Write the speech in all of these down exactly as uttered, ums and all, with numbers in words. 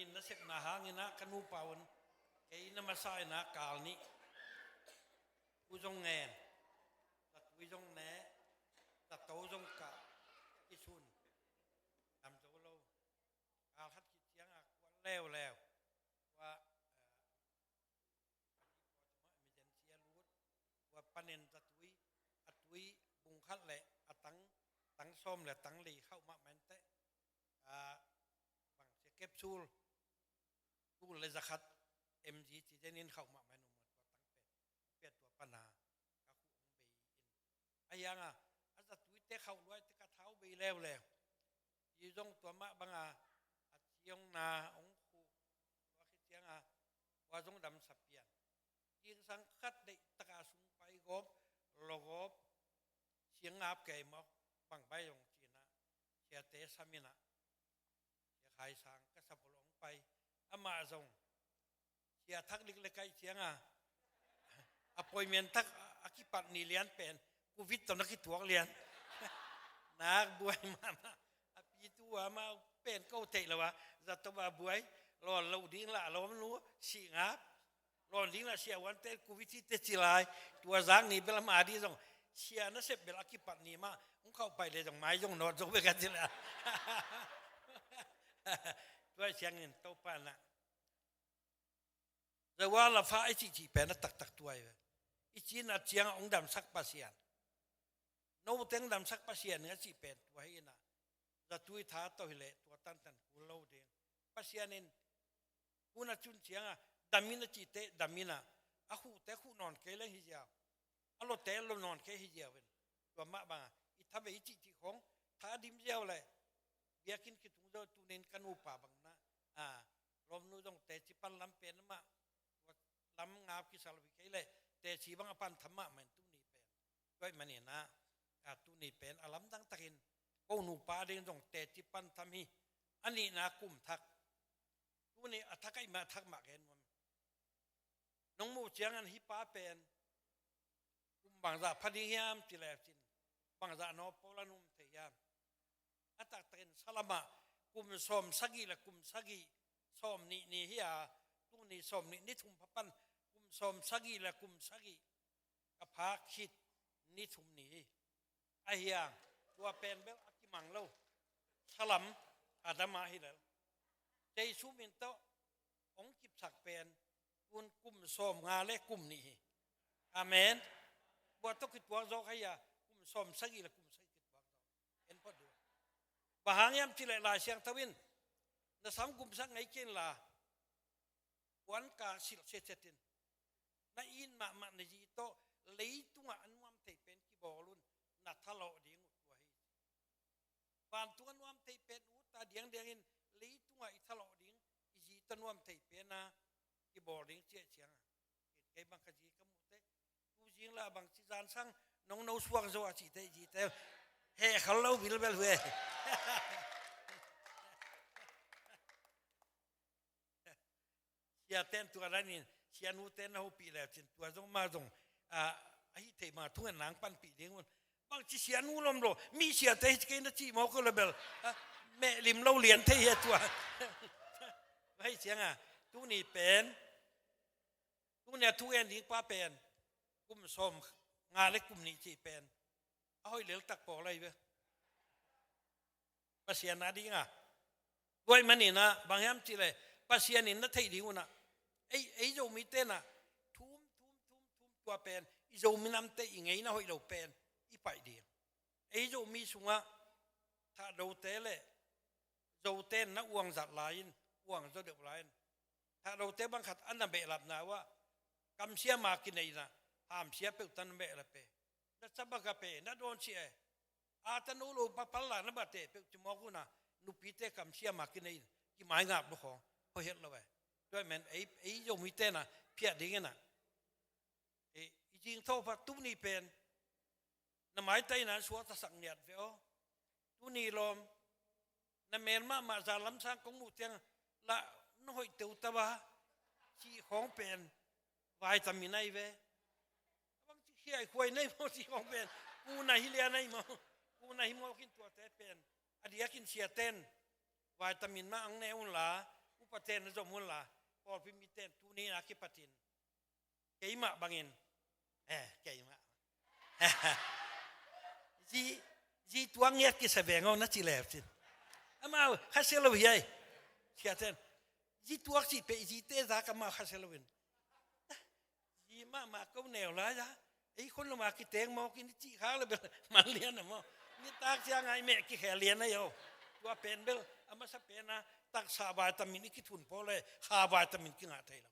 Nasepna hangin ah ka nupa un kei na masa in ah kal nih, tu zong ngen, zatui zong ne, zato zong kah, kisun, dam zo lo. Kal khat khit ciangah kuan leuleu. Tua, eh, emergency a lut. Tua panin zatui, a tui bung khat le a tang, tang sawm le tang li khauh mahmah inteh. Ah, bang sia capsule, tul le zakhat M G ci denin khauh mahmah in um a tua tang pen. Pia tua pana ka khuh hong bei in. A hiangah a zatuite khauh luaite ka thau bei leuleu. Hi zong tua mah banga a ciongna hong khuh tua khit ciangah tua zong damsa pian. Cingsang khat deih taka sung pai gawp, lo gawp, siang ngap kei mawk bang bai zong cinah siate saminah. Sia Khai Sang ka sa bawlawng pai. Amah zong sia thak lik le kaih cianga appointment thak a kipat ni lian pen covid tawh na kituak lian. Nak buai mahmah. A pitu a mah pen ko theih lo a zato a buai. Lawn lo ding lah lawm nu sih ngap. Lawn ding lah sia uante covid hi te ci lai. Tua zak ni bel a ma di zong sia nasep bel a kipat ni mah hong khauh pai le zong mai zong nawt zo bek a ci lai. Tua ciangin Topa na zawa lafa i cihcih pen a taktak tuai ve. I cina ciangah hong damsak Pasian, no teng damsak Pasian ning a cih pen tua hi inah zatui tha tawh hileh tua tantan kul lo ding. Pasian in hun a cun ciangah damin a cihte daminah a khuhte khuh nawn kei leng hi ziau, a lote lo nawn kei hi ziau in. Tua mah bangah i tha vei cihcih khong tha dim ziau le biakinn kitung zo tunin ka nupa bangna a lawmnu zong teci pan lam pen amah tua lam ngap kisal hui kei le teci bang a pan tham mahmah in tuni pen. Tua ih maninah a tuni pen a lamdang takin ko nupa ding zong teci pan tham hi. A nihna kum thak, tuni a thak aih mah thak mah gen nuam. Nong muh ciangan hi pa pen kum bangzah pha ding hiam ci le cin bangzah nawpawl a num thei hiam? A taktakin salamah kum sawm sagih le kum sagih, sawm nih ni hi a, tuni sawm nih ni thum pha pan kum sawm sagih le kum sagih ka phak khit ni thum ni hi. A hiang tua pen bel a kimang lo. Salam a dam a hi lel. Jesu min tawh hong kipsak pen tun kum sawm nga le kum nih hi. Amen. Tua tawh kituak zawk hai a kum sawm sagih le kum sagih kituak zawk en phot duh. Bang hang hiam ci le Lai Siangtho in na sam gumsak ngei kei inla puan kang silh siatsiat in na it mahmah na zi tawh leitungah a nuam thei pen kibawl un, na thalawh ding uh tua hi. Vantung a nuam thei pen ut a diangdiang in leitungah i thalawh ding, i zi tawh nuam thei pen a kibawl ding ciah ciangah kei bang ka zi ka muh teh tu zing lah bang ci zan sang nong no suak zo a cih teh i zi teh he khal lo bilbel hue. Siate'n tua danin sianu te'n na hopih le cin tua zong mah zong a, a hih theih mah thungen nang panpih ding un. Bangci sianu lom lo mi siate hi ci kei na cih mawk uh le bel meh lim lo lian thei hi a tua. Vai cianga tuni pen, tuni a thu en ding pa pen kum sawm nga le kum nih cih pen a hoih leltak pawl ahi ve. Pasian a dingah tua ih maninah bang hiam cih le Pasian in na theih ding unah ei, ei Zomi tenah thum thum thum thum tua pen i Zomi namte i ngeina hoih lo pen i paih ding. Ei Zomi sungah Thahdote le Zote na uang zat lai-in uang zaw deuh lai-in Thahdote bangkhat a na behlapna uhah kamsiam a kineihna hamsia peuh tan behlap e. Na cabak a pe na dawn ciah e. A ta no lo papal la na bate peuh ci mawk una nupite kamsiam a kinei in kimaingap lo khawng hoihet lo e. Tua men ei, ei Zomite na phiah ding ina i zingtho pa tuni pen na maitaina an suaktasak niat ve aw. Tuni lawm na mel mahmah za lamsang kong muh tiang lah na hoih teu taba cih khawng pen vitamin ahi ve. Bang ci khiai khuai nei maw cih khawng pen kuna hi lian ahi maw, kuna hi maw kin tuate pen a diakin siaten vitamin mah ang ne unla Upaten na zom un la, pawlpi miten tuni a kipatin keimah bangin, eh, keimah zi, zi tuak ngiat kisa veng aw na ci leu cin. Amau khasia lo hi ai. Siaten zi tuak cih peh zite zak amau khasia lo in. Zi mahmah ko neu lai a, ei khon lo mah kiteng mawk in i cih khak le bel man lian a maw. Nitak ciang a i meh kikhel lian a i aw. Tua pen bel a masa pen a taksa vitamin i kithun pawl le kha vitamin kingah thei lo.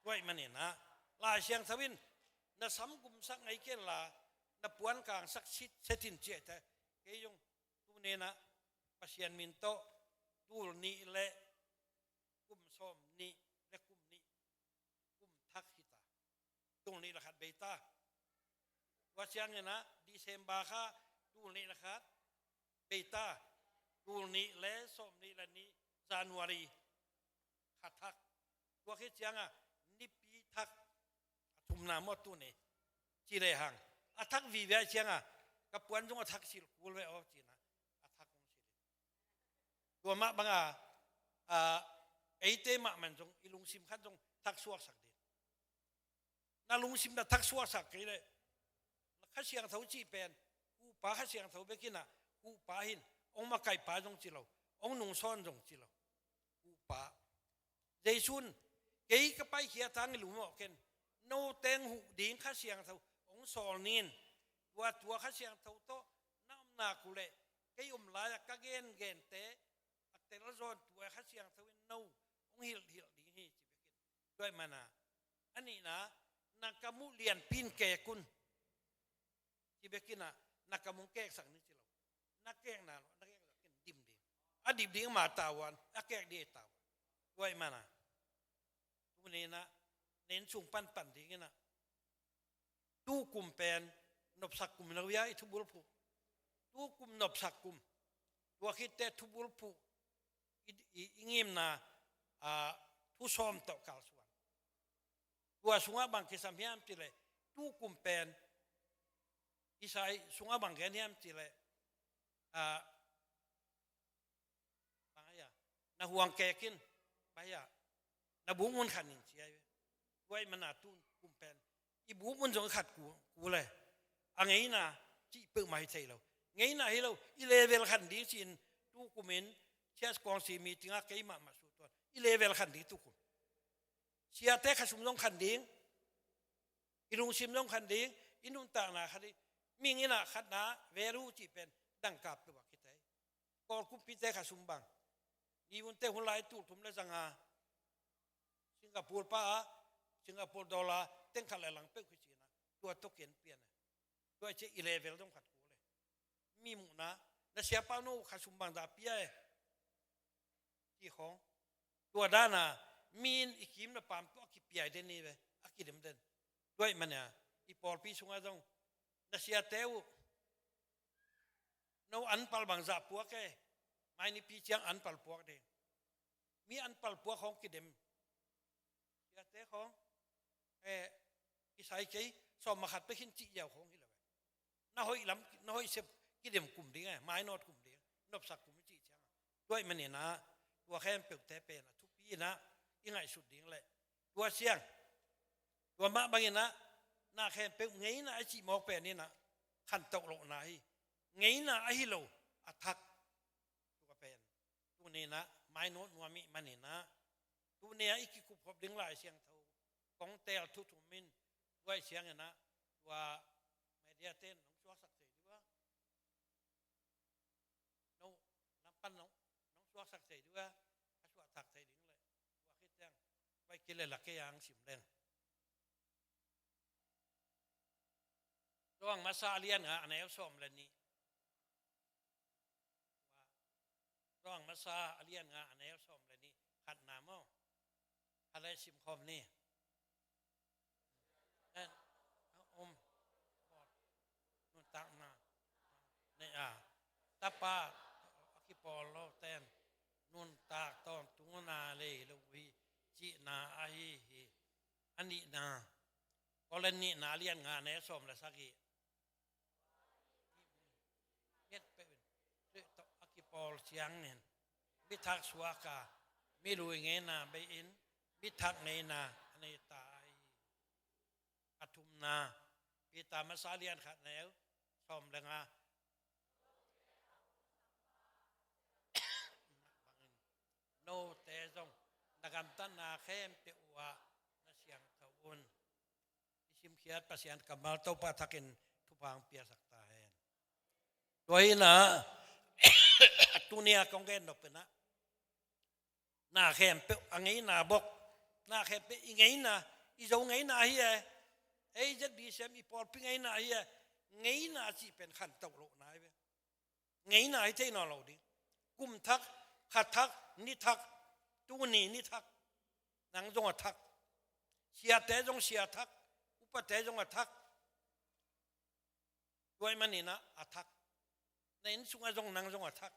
Tua ahih manin ah Lai Siangtho in na sam gumsak ngei ken la, na puan kangsak sitset in ci a, kei zong tuni in ah Pasian min tawh tul nih le kum sawm nih le kum nih kum thak hi ta. Tul nih le khat bei ta. Tua ciangin ah December kha tul nih le khat bei ta. Tul nih le sawm nih le nih January kha thak. Tua khit ciang a nipi thak a thumna maw tuni ci lehang a thak vive a ciang a ka puan zong a thak silh kul ve aw cin a, a thak hong silh. Tua mah bang a, a, eite mahmah in zong i lungsim khat zong thak suaksak ding. Na lungsim na thak suaksak kei leh Kha Siangtho cih pen huhpa Kha Siangtho bek in ah, huhpa hi in, hong makaihpa zong ci lo, hong nungsawn zong ci lo. Huhpa. Jesu in kei ka paikhiat hang i lum mawh ken, note hong huh ding Kha Siangtho hong sawl ni in, tua, tua Kha Siangtho tawh na om nak uh leh kei om lai-ah ka gengente a telzawn tua Kha Siangtho in no hong hilhhilh ding hi ci bek in. Tua ahih manin a nihna, na ka muh lianpi in kek un ci bek in ah, na ka muh keksak ni ci lo. Na kekna lo, na keksak in dim ding. A dim ding mah tavuan, a kek ding tavuan. Tua ahih manin a tuni in ah na inn sung panpan ding in ah, tu kum pen nopsak kum lo hi a, i thubulphuh. Tu kum nopsak kum. Tua khit teh thubulphuh i, i, i ngimna, a, thu sawm tawh kalsuan. Tua sungah bang kisam hiam cih leh, tu kum pen Isai sungah bang gen hiam cih leh, a, bang a, na huang kek in, bang a, na bum un khat in ci a hi ve. Tua ahih manin a tu kum pen i bum un zong khat kul, kul e. A ngeina cih peuhmah hi thei lo. Ngeina hi lo, i level khan ding ci-in tu kum in Church Council meeting ah keimah mah sut tuan, i level khan ding tu kum. Siate khasum zong khan ding, i lungsim zong khan ding, i nuntakna khan ding. Mihing in ah khatna value cih pen dangka peuh a kithei. Kawl kumpite khasum bang, Ni Vun te hun lai tul thum le zanga Singapore pa a, Singapore dollar teng khat le lang peuh kici in ah, tua tawh ken pian a. Tua i ci a, i level zong khat kul e. Mi muhna, na siapa no khasum bangzah pia e, ci khawng. Tua dan a mi in i kim na pam tawh a kipiai den hi ve, a kidem den. Tua ahih manin a i pawlpi sungah zong na siate uh, no anpal bangzah puak e, mai nipi ciang anpal puak ding. Mi anpal puak khawng kidem. Siate khawng, eh, kisai kei, sawm a khat pek hi in cih ziau khawng hi lo e. Na hoih lam, na hoih sep kidem kum ding e, mainawt kum ding, nopsak kum cih ciang a. Tua ahih manin a, tua khempeuhte pen a thupi in a i ngaihsut ding leh, tua siang, tua mah bangin a, na khempeuh ngeina a i cih mawk pen in a, khantoh lohna hi. Ngeina ahi lo, a thak. Tua pen tuni in a mainawt nuam i hih manin a, tuni a i kikupkhop ding Lai Siangtho kong teel thu thum in, tua ahih ciangin a, tua media ten nong suaksak thei ding uh a, no, lampan nong, nong suaksak thei ding uh a, a suahtak thei ding leh, tua khit ciang, vai kile la kei ang sim leng. Johan Masa a lian nga a neu sawm le nih. Johan Masa a lian nga a neu sawm le nih, khatna maw. Khat le sim khawm ni. En, um, nuntakna nei a, Tapa a kipawl lo ten nuntak tawntungna lei lo hi cihna ahi hi. A nihna, Korin nihna a lian nga a neu sawm le sagih. Nget peuh in, Khrih tawh a kipawl ciangin mithak suak a, Mi lui ngeina bei-in mi thak ngeina a nei ta hi. A thumna, Peter masa lian khat neu sawm le nga. Note zong na gamtatna khempeuh uh ah na siangtho un. I simkhiat Pasian kammal Topa thakin thupha hong piasak ta hen. Tua hi-in ah, tuni-a kong gen nop in ah, na khempeuh a ngeina bok, na khempeuh i ngeina, i Zo ngeina hi e. Ei Z B C M i pawlpi ngeina hi e. Ngeina cih pen khantoh lohna hi ve. Ngeina hi thei nawn lo ding. Kum thak, kha thak, ni thak, tuni ni thak. Nang zong a thak. Siate zong sia thak, upate zong a thak. Tua ahih manin ah a thak. Na inn sungah zong nang zong a thak.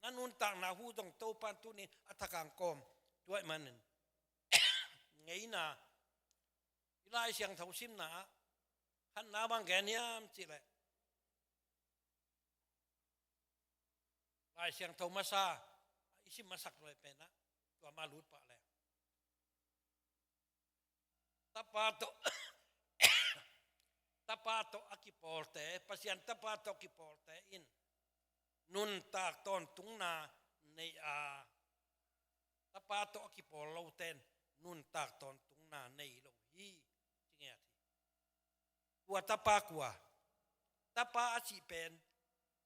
Na nuntakna hu zong Topa'n tuni a thak hong kawm. Tua ahih manin ngeina, i Lai Siangtho simna ah khatna bang gen hiam cih leh, Lai Siangtho masa i sim masak lua pen ah, tua mah lut pah leng, Tapa tawh, Tapa tawh a kipawlte, Pasian Tapa tawh kipawlte in nuntak tawntungna nei a, Tapa tawh a kipawl lote in nuntak tawntungna nei lo hi, ci ngiat hi. Tua Tapa kua? Tapa a cih pen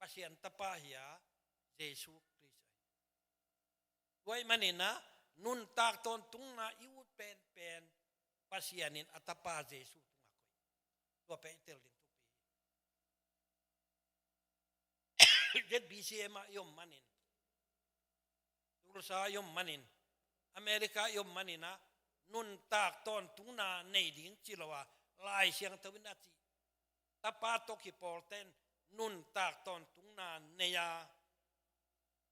Pasian Tapa hi a, Jesu Khrist ahi. Tua ahih manin ah nuntak tawntungna i ut penpen Pasian in a Tapa Jesu tungah koih. Tua pen i tel ding thupi hi. Z B C M ah i om manin, Tulsa i om manin, America i om manin ah, nuntak tawntungna nei ding ci lo a, Lai Siangtho in a cih, Tapa tawh kipawlte in nuntak tawntungna nei a,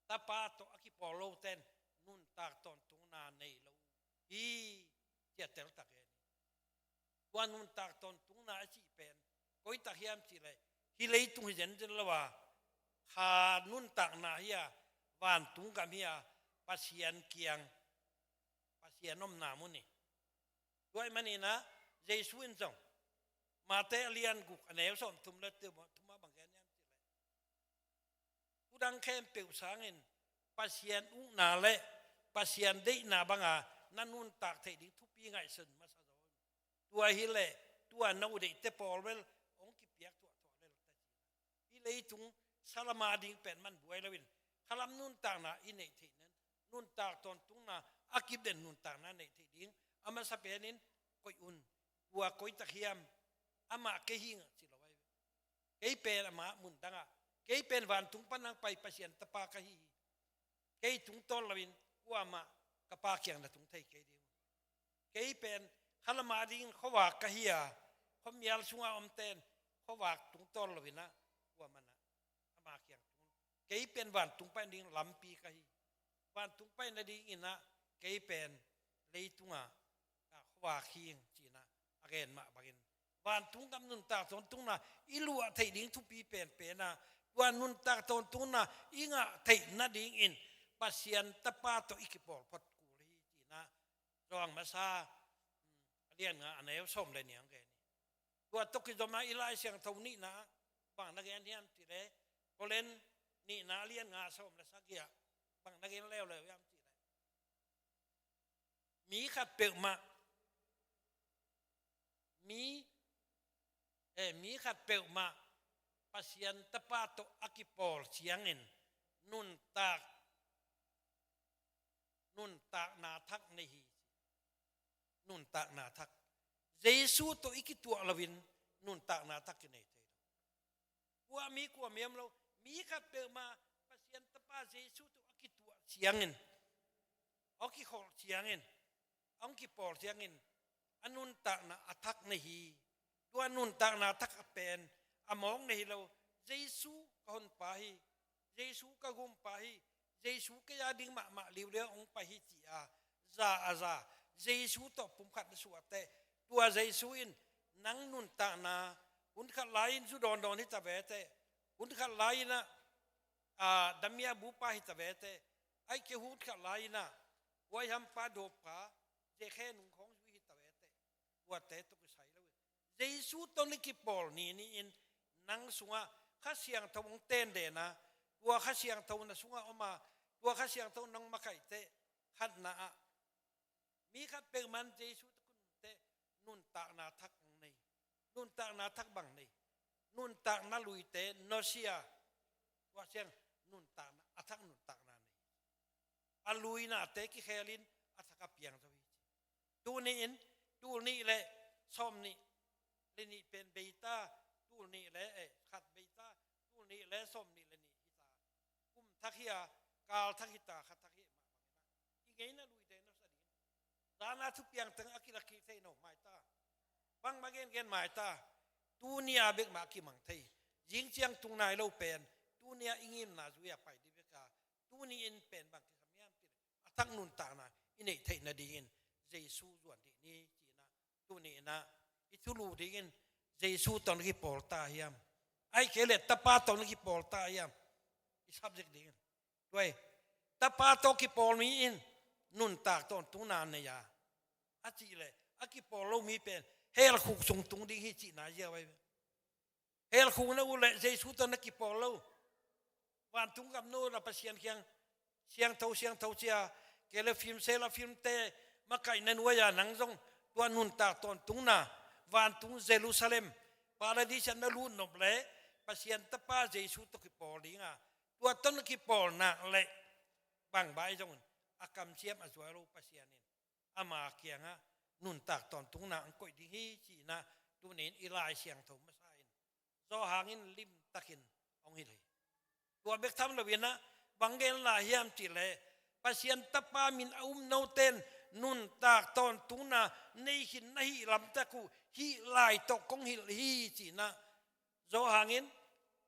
Tapa tawh a kipawl lote in nuntak tawntungna nei lo hi, ci a teltak gen hi. Tua nuntak tawntungna a cih pen koi tak hiam cih leh, hih leitung hi zenzen lo a, kha nuntakna hi a, vantung gam hi a, Pasian kiang, Pasian omna mun hi. Tua ahih manin ah Jesu in zong Mate a lian guk a neu sawmthum le thum ah bang gen hiam cih leh, thu dang khempeuh sangin Pasian ukna le Pasian deihna banga na nuntak theih ding thupi ngaihsun masa zaw in. Tua hi leh, tua na uh deihte pawl bel hong kipiak tuahtuah lel ta ci. Hih leitung salam a ding pen man buai loin, khalam nuntakna i neih theih nen, nuntak tawntungna, a kip den nuntakna neih theih ding a masa penin koih un. Tua koi tak hiam? Amah kei hi ing a ci lo ahi ve. Kei pen amah mun dangah, kei pen vantung pan hong pai Pasian Tapa ka hi hi. Kei tungtawn loin kuamah ka Pa kiang na tung thei kei ding uh. Kei pen khalam a dingin khuavak ka hi a, khuamial sunga omte in khuavak tungtawn loin ah kuamah na ama kiang tung. Kei pen vantung pai ding lampi ka hi. Vantung pai nadingin ah kei pen leitungah khuavak hi ing ci-in ah a gen mah bangin, vantung gam nuntak tawntungna i luah theih ding thupi penpen a, tua nuntak tawntungna i ngah theih nadingin Pasian Tapa tawh i kipawl phot kul hi ci-in ah, Johan masa, mm, a lian nga a neu sawm le nih hong gen hi. Tua tawh kizom a i Lai Siangtho nihna bang na gen hiam cih leh, Korin nihna a lian nga sawm le sagih ah bang na gen leuleu hiam cih leh, mi khat peuhmah, mi, eh, mi khat peuhmah Pasian Tapa tawh a kipawl ciangin nuntak, nuntakna thak nei hi. Nuntakna thak. Jesu tawh i kituah loin nuntakna thak kinei thei lo. Kua mi, kua mi om lo, mi khat peuhmah Pasian Tapa Jesu tawh a kituah ciangin, a kikholh ciangin, a hong kipawl ciangin a nuntakna a thak nei hi. Tua nuntakna thak a pen a mawk nei hi lo. Jesu ka honpa hi, Jesu ka gumpa hi, Jesu kei a ding mahmah liuliau hong pai hi ci-a za a za, Jesu tawh pumkhat na suah teh, tua Jesu in nang nuntakna, hun khat lai-in zu dawndawn hi ta ve teh, hun khat lai-in ah, a, damia bupa hi ta ve teh, ahih kei hun khat lai-in ah Huai hampa dawppa, Zekhe nung khawng zui hi ta ve teh. Tuate tawh kisai lo. Jesu tawh na kipawl ni ni-in nang sungah Kha Siangtho hong tenden a, tua Kha Siangtho na sungah om a, tua Kha Siangtho nang makaih teh, khatna ah mi khat peuhmah Jesu tawh kinun teh, nuntakna thak hong nei. Nuntakna thak bang nei? Nuntakna luite nusia. Tua ciang nuntakna, a thak nuntakna nei. A luinate kikhelin a thak a piang zo hi. Tuni-in, tul nih le sawm nih le nih pen beita, tul nih le, eh, khat beita, tul nih le sawm nih le nih hi ta. Kum thak hi a, kal thak hi ta, kha thak hi mah bangin a, i ngeina luite nusia ding. Zana thupiang teng a kilak kik thei no mai ta. Bangmah gengen mai ta. Tuni a bek mah kimang thei. Zing ciang tung nai lo pen, tuni a i ngimna zui a pai dih bek a, tuni-in pen bang kisam hiam cih leh, a thak nuntakna i neih theih nadingin Jesu zuan dih ni ci-in a, tuni-in a i thulu dingin Jesu tawh na kipawl ta hiam? Ahih kei leh Tapa tawh na kipawl ta hiam? I subject dingin. Tua hi, Tapa tawh kipawl mi in nuntak tawntungna nei a, a cih leh a kipawl lo mi pen hell khuk sung tung ding hi cihna ziau ahi ve. Hell khuk na ut leh Jesu tawh na kipawl lo. Vantung gam na ut a Pasian kiang siangtho, siangtho ci a, kei leh fimsel a fimte makaihna nuai a nang zong tua nuntak tawntungna, vantung Jerusalem, Paradis ah na lut nop leh Pasian Tapa Jesu tawh kipawl ding a, tua tawh na kipawl nak leh bang bang hi zongin a kamciam a zuai lo Pasian in ama kiangah nuntak tawntungna hong koih ding hi ci-in a, tuni-in i Lai Siangtho masa in Johan in limtakin hong hilh hi. Tua bek tham lo-in a, bang gen lai hiam cih leh, Pasian Tapa min a um note in nuntak tawntungna nei khin na hih lamtak uh hih lai tawh kong hilh hi ci-in a, Johan in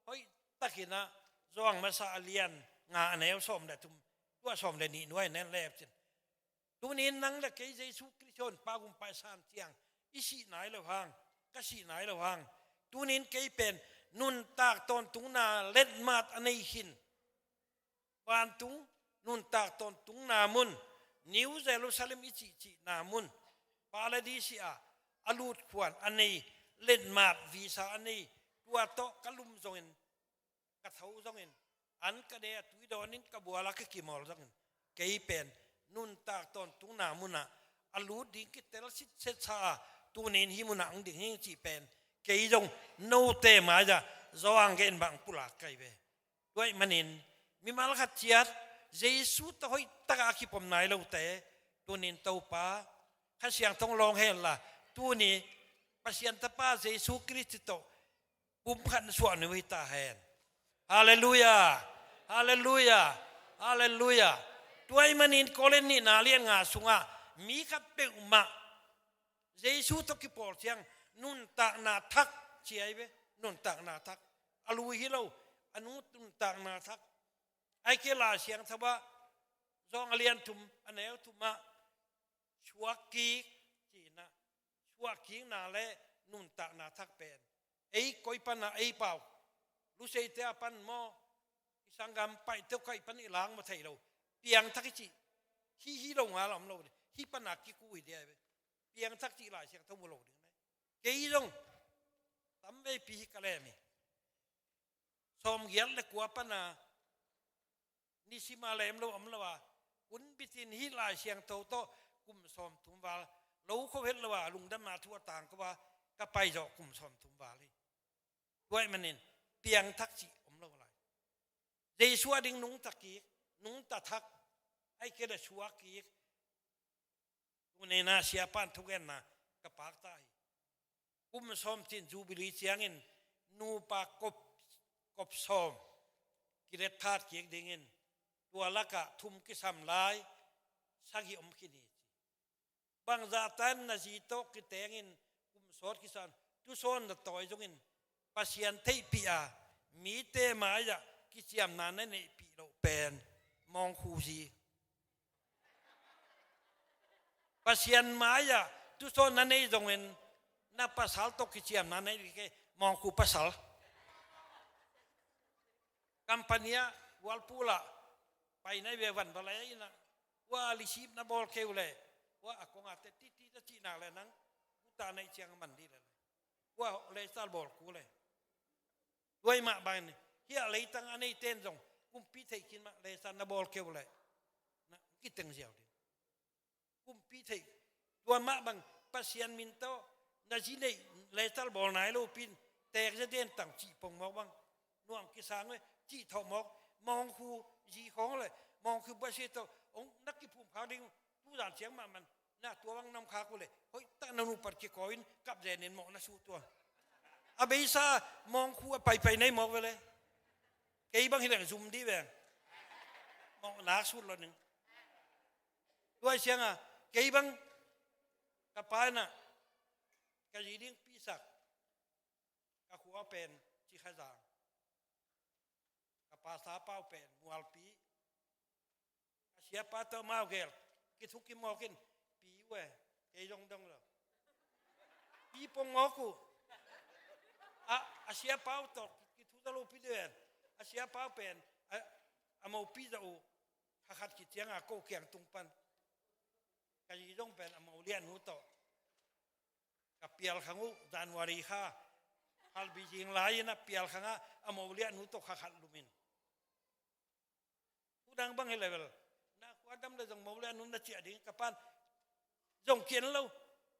hoihtakin a, Johan masa a lian nga a neu sawm le thum, tua sawm le nih nuai nen lep cin. Tuni-in nang le kei Jesu Khrist hong pa gumpa i san ciang i sih nai lo hang, ka sih nai lo hang, tuni-in kei pen nuntak tawntungna letmat a nei khin, vantung nuntak tawntungna mun, New Jerusalem i cihcihna mun, Paradis ah a lutkhuan a nei, letmat visa a nei, tua tawh ka lum zongin, ka tho zongin, an ka ne a tui dawnin ka bual a ka kimawl zongin, kei pen nuntak tawntungna munah a lut ding kitel sitset sa a, tuni-in hih munah hong ding hing cih pen kei zong note mai-ah Johan gen bang pulak ka hi ve. Tua ahih manin mimal khat ciat Jesu tawh hoihtak a kipom nai lote, tuni-in Topa Kha Siangtho hong lawng hen la, tuni Pasian Tapa Jesu Khrist tawh pumkhat na suah ni uh hi ta hen. Halleluiah. Halleluiah. Halleluiah. Tua ahih manin Korin nihna lian nga sungah mi khat peuhmah Jesu tawh kipawl ciang nuntakna thak ci ahi ve. Nuntakna thak. A lui hi lo. A nuntakna thak. Ahih kei leh Lai Siangtho ah Johan a lian thum, a neu thum ah suakkik ci-in a, suakkikna le nuntakna thak pen ei koi pan a, ei pau, Luseite a pan maw, i sanggam Paite uh koi pan i lak maw thei lo. Piangthak i cih hih hi lo ngal a om lo. Hih pan a kikuh hi dia ve. Piangthak cih Lai Siangtho mu lo ding na. Kei zong tam veipi hi ka lem hi. Sawmgiat le kua pan a nisim a lem lo om lo a, hun bitin hih Lai Siangtho tawh kum sawmthum val lo kho het lo a, lungdamna thu a tangko a ka pai zawh kum sawmthum val hi. Tua ahih manin piangthak cih om lo lai. Jesu a ding nungta kik, nungta thak, ahih kei leh suakkik. Tuni-in a siapa'n thugenna ka pakta hi. Kum sawm cin Jubilee ciangin nupa kop, kop sawm kilet phat kik dingin, tua lakah thum kisam lai sagih om khin hi ci. Bangzah tan na zi tawh kitengin kum sawt kisa-in, tusawn na tawi zongin Pasian theihpih a, mite mai-ah kiciamna na neihpih loh pen mawngkhu zi. Pasian mai-ah tusawn na nei zongin na pasal tawh kiciamna na neih kei, mawngkhu pasal. Company ah, Whirlpool ah pai na hi ve, van va lei in a, Tua lisip na bawl keu le, tua a kong a te titi ta cih nak le nang, kuta na i ciang a man di le le. Tua lesal bawl ku le. Tua i mah bang, hia leitang a nei ten zong, kumpi theih khin mah lesal na bawl keu le. Na, kiteng ziau ding. Kumpi theih. Tua mah bang, Pasian min tawh, na zi neih, lesal bawl nai lo pin, tek ze den tang cih pong mawk bang. Nuam kisang le, cih thawh mawk, mawngkhu zi khawng le, mawngkhu bua si tawh, ong na kiphum khak ding, tu zan ciang mah man, na tua bang nam khak uh le, hoih tak na nupat kikawi in, kap zen in mawh na su tua. A beisa, mawngkhu a paipai nei mawk ve le. Kei bang hi leng zum di veng. Mawh nak sut lo ning. Tua i ciang a, kei bang, ka pa in a, ka zi ding pisak, ka khua pen Cikhazang, ka pa sapa uh pen Mualpi, ka siapa tawh mau gel, kithu kimawk in, pi uh e, kei zong dong lo. Pi pong mawk uh. A, a siapa uh tawh, kithu ta lo pi deuh en. A siapa uh pen, a, a mopi zah uh, kha khat khit ciang a ko kiang tung pan. Ka zi zong pen a mo liahnu tawh. Ka pial khang uh, January kha. Halbi zing lai in a pial khang a, a mo liahnu tawh kha khat lum in. Thu dang bang hi level. Na khua dam le zong mo liahnu na ciah ding, ka pan. Zong kian lo.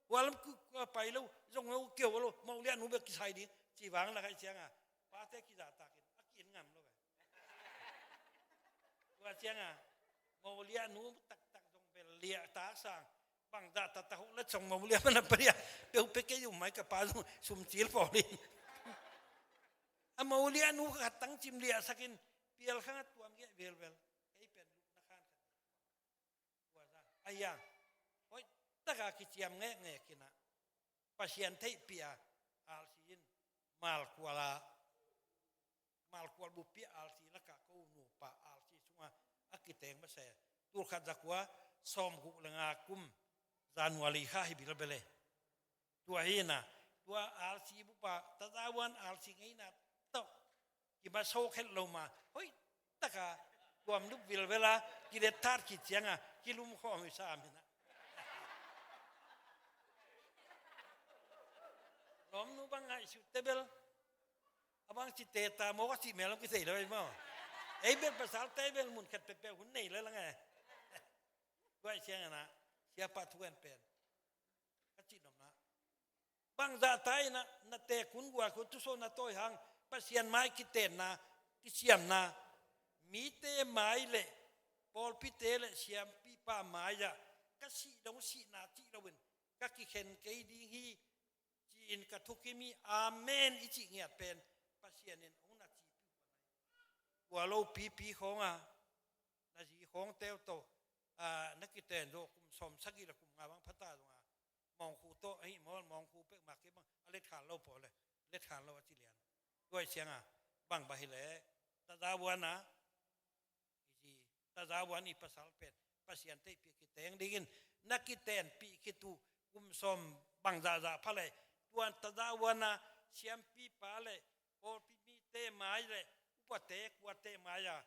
Khua lam ku, ku pai lo. Zong lo keu lo. Mo liahnu bek kisai ding. Ci vang na kai ciang a. Pate kizahtak in. A kian ngam lo ve. Tua ciang a, mo liahnu taktak zong bel liah tak sang. Bangzah taktak hoh la cong mo liah mana pariah. Peuh peuh kei um mai ka pa zong sum cil pawl in. A mo liahnu khat tang cim liah sak in pial khang a tuam geh velvel. Kei pen lupna khan khat. Tua zah. Ahi a. Hoih taka kiciam ngekngek in a. Pasian theihpih a, alsi in, malkual a, malkual buppi a alsi lakah ko nupa alsi sungah a kiteng masa. Tulkhat zakua sawmguk le nga kum January kha hi bilbel e. Tua hi na, tua alsi bupa, tazavuan alsi ngeina tawh. Kimaso khet lo ma, hoih taka, tuam lup vilvela, kilet thar khit cianga, kilum khawm hi sa mina. Lawmnu bang ngaihsut tebel, a bang ci teta mawk a cih mel lam kithei lo ei maw. Ei bel pasal tebel mun khat pepeu hun nei lo lang e. Guai ciangana, siapa thu en pen. Ka cih nopna. Bangzah ta in a, na teek hun guak hun thuso na tawi hang, Pasian mai kitenna, kisiamna, mite mai le, pawlpite le, siampipa mai-ah, ka sih dong sihna cih loin, ka kikhen kei ding hi, ci-in ka thukim hi, amen i cih ngiat pen, Pasian in hong na ci. Tua lo pipi khawnga, na zi khawng teu to, a, na kiten zo kum sawm sagih le kum nga bang phata zonga, mawngkhu tawh, ahi mawl, mawngkhu peuhmah kei bang, a let khan lo pawl le, let khan lo a ci lian. Tuai sianga, bang bah hi le, tazavuana, i ci, tazavuan i pasal pen, Pasian theihpih kiteng dingin, na kitenpih khit uh, kum sawm bang zahzah pha le, tuan tazavuana, siampipa le, pawlpi mite mai le, upate, kuate mai-a,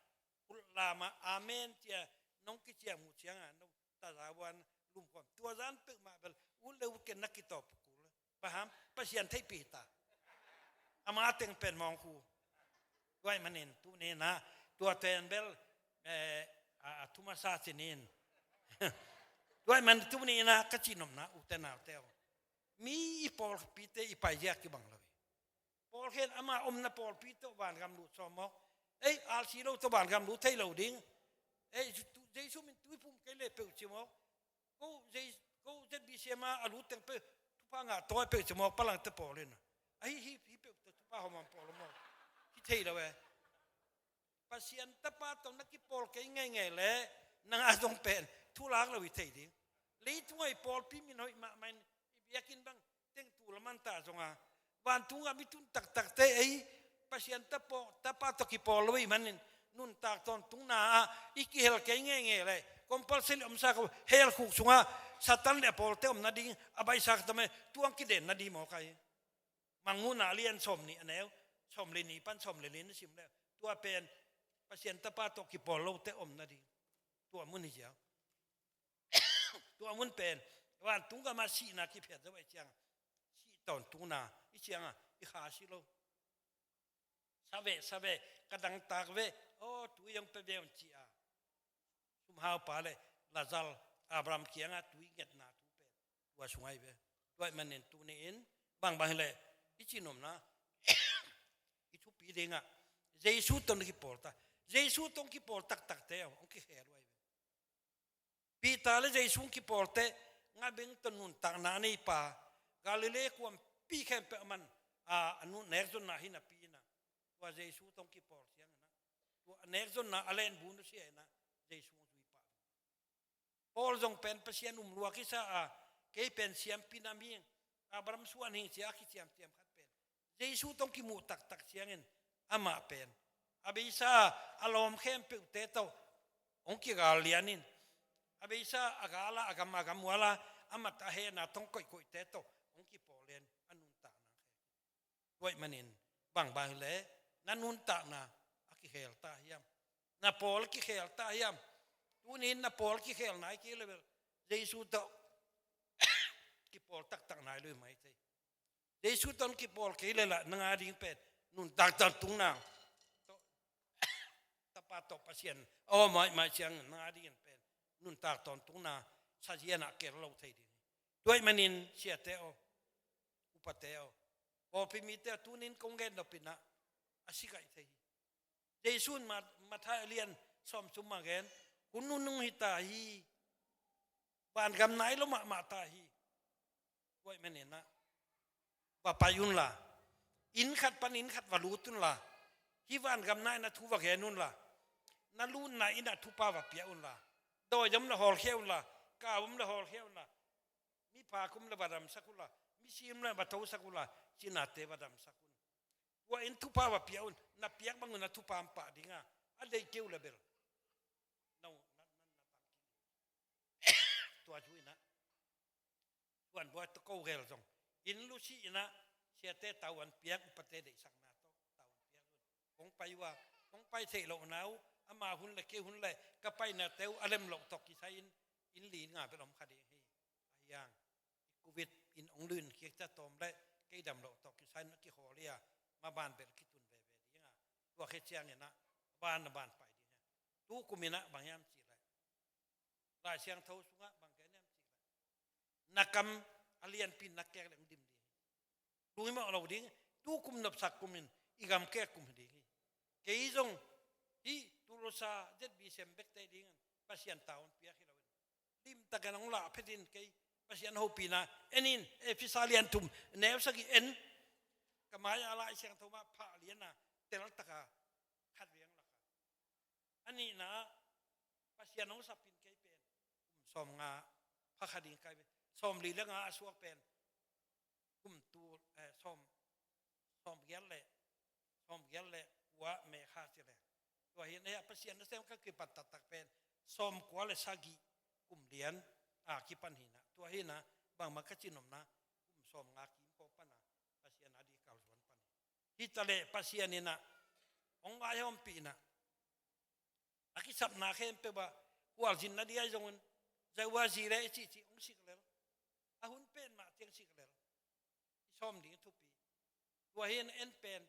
kulh lama, amen cia, nong kiciam uh cianga, no, tazavuan lumkhawm. Tua zan peuhmah bel, ut le ut ken na kitawp kul. Baham, Pasian theihpih ta. Ama teng pen mawngkhu. Tuai manin, tunina, tua ten bel, eh, a, a thumasa cinin. Tuai man tunina, ka cinopna, ute nauteu. Mi i pawlpite i paizia kibang lo hi. Pawl khen ama omna pawlpi tawh vangam lut sawm mawk. Ei, alsi lo tawh vangam lut thei lo ding. Ei, Jesu min tuiphum kei le peuh ci mawk. Ko, J-, ko Z B C M a a lut teng peuh, thupha ngah tawi peuh ci mawk palang te pawl in. Ahi, hi, hi peuh te thupha hawm pawl mawk. Hi thei lo e. Pasian tapa tawh na kipawl kei ngeingei le, nang a zong pen, thulak lo hi thei ding. Leitungah i pawlpi min hoih mahmah in, i biakinn bang, teng tul a man ta zonga. Vantungah mi tun taktakte ei, Pasian tapa, tapa tawh kipawl lo hi manin, nuntak tawntungna ah, i kihel kei ngeingei le, compulsory omsa ko, hell khuk sungah, Satan le a pawlte om nading, a baihsa ka tame, tuang kiden nading mawk ahi. Mangmuhna a lian sawm nih a neu, sawm le nih pan sawm le li na sim le. Tua pen, Pasian tapa tawh kipawl lote om nading. Tua mun hi ziau. Tua mun pen vantung gam ah sihna kiphiat zo ahih ciang, sih tawntungna i ciang a i kha si lo. Sa ve, sa ve, ka dangtak ve, aw, tui hong pia ve un ci a, sumhaupa le Lazar, Abraham kiangah tui ngetna thu pen tua sung ahi ve. Tua ahih manin tuni-in bangbang hileh i cihnopna i thupi dingah Jesu tawh hong kipawl ta. Jesu tawh hong kipawl taktakte hong kikhel uh ahi ve. Peter le Jesu hong kipawlte, ngabeng tawh nuntakna a neipa, Galilee kuampi khempeuh a man, a, a nun nek zonna hi napi inah, tua Jesu tawh hong kipawl cianginah, tua a nek zonna a lenbun uh sia inah, Jesu hong zui pah. Paul zong pen Pasian um lua kisa a, kei pen siampi nam hi ing, Abraham suan hi ing ci a kiciamciam khat pen Jesu tawh hong kimuh taktak ciangin amah pen a beisa a lawm khempeuhte tawh hong kigal lianin, a beisa a gala, a gam, a gam uala, a mat a hehna tawh hong koihkoihte tawh hong kipawl lian a nuntakna khel. Tua ahih manin bangbang hileh na nuntakna a kikhel ta hiam? Na pawl kikhel ta hiam? Tuni-in na pawl kikhel nai kei le bel Jesu tawh kipawl taktak nai lo hi mai thei. Jesu tawh hong kipawl kei le lah nang a ding pen nuntak tawntungna tawh, Tapa tawh Pasian a om mahmah ciang nang a dingin pen nuntak tawntungna sazianah kel lo thei ding hi. Tua ahih manin siate aw, upate aw, pawlpi mite aw, tuni-in kong gen nop inah a si kaih thei hi. Jesu in Ma-, Matthai a lian sawmthum ah gen, hun nunung hi ta hi. Vangam nai lo mahmah ta hi. Tua ahih maninah va pai unla, inn khat pan inn khat va lut unla, hih vangam nai-in a thu va gen unla, na lutna innah thupha va pia unla, dawi om le hawlkhia unla, kau om le hawlkhia unla, miphak om le va damsak unla, misi om le va thosak unla, cinate va damsak un. Tua in thupha va pia un, na piak bang un a thupha hong pah dinga, a deih kei uh le bel. No, na, na, na tang kik. Tua thu inah. Tuan buai tawh ko gel zong. Inn lut si inah, siate tavuan piak, upate deihsakna tawh tavuan piak un. Kong pai uh a, kong pai theih lohna uh, ama hun le kei hun le, ka painate uh a lem loh tawh kisai-in, inn li nga bel om kha ding hi. Ahi hang, i Covid in hong lun kik ta tawm le, kei dam loh tawh kisai-in a kikhawl hi a, maban bel kitun veve dinga. Tua khit cianginah, ban a ban pai ding hi. Tu kum inah bang hiam cih leh, Lai Siangtho sungah bang gen hiam cih leh, na kam a lianpi in na kek leh hong dim ding hi. Lunghimawh lo ding, tu kum nopsak kum in i gam kek kum hi ding hi. Kei zong hih Tulsa Z B C M bekte dingin Pasian tavuan piak hi loin, limtakin hong lah phetin kei Pasian hopihna en in, Efesa lian thum neu sagih en, ka mai-ah Lai Siangtho mah phah liana teltaka khat veng laka. A nihna ah Pasian hong sapin kei pen kum sawmnga pha kha ding kai ve. Sawmli le nga a suak pen kum tul, eh, sawm, sawmgiat le, sawmgiat le kua May kha ci le. Tua hi a, Pasian nasem ka kipat taktak pen sawmkua le sagih kum lian a kipan hi na. Tua hi na, bangmah ka cihnopna, kum sawmnga kim khawng pana Pasian a dih kalsuan pan hi. Hi ta leh Pasian inah hong vaihawmpih inah, a kisapna khempeuh ah khualzinna ding ahi zongin, zawa zi le i cihcih hong sik lel, a hun pen mah ciang sik lel, i sawm ding thupi. Tua hi a, en pen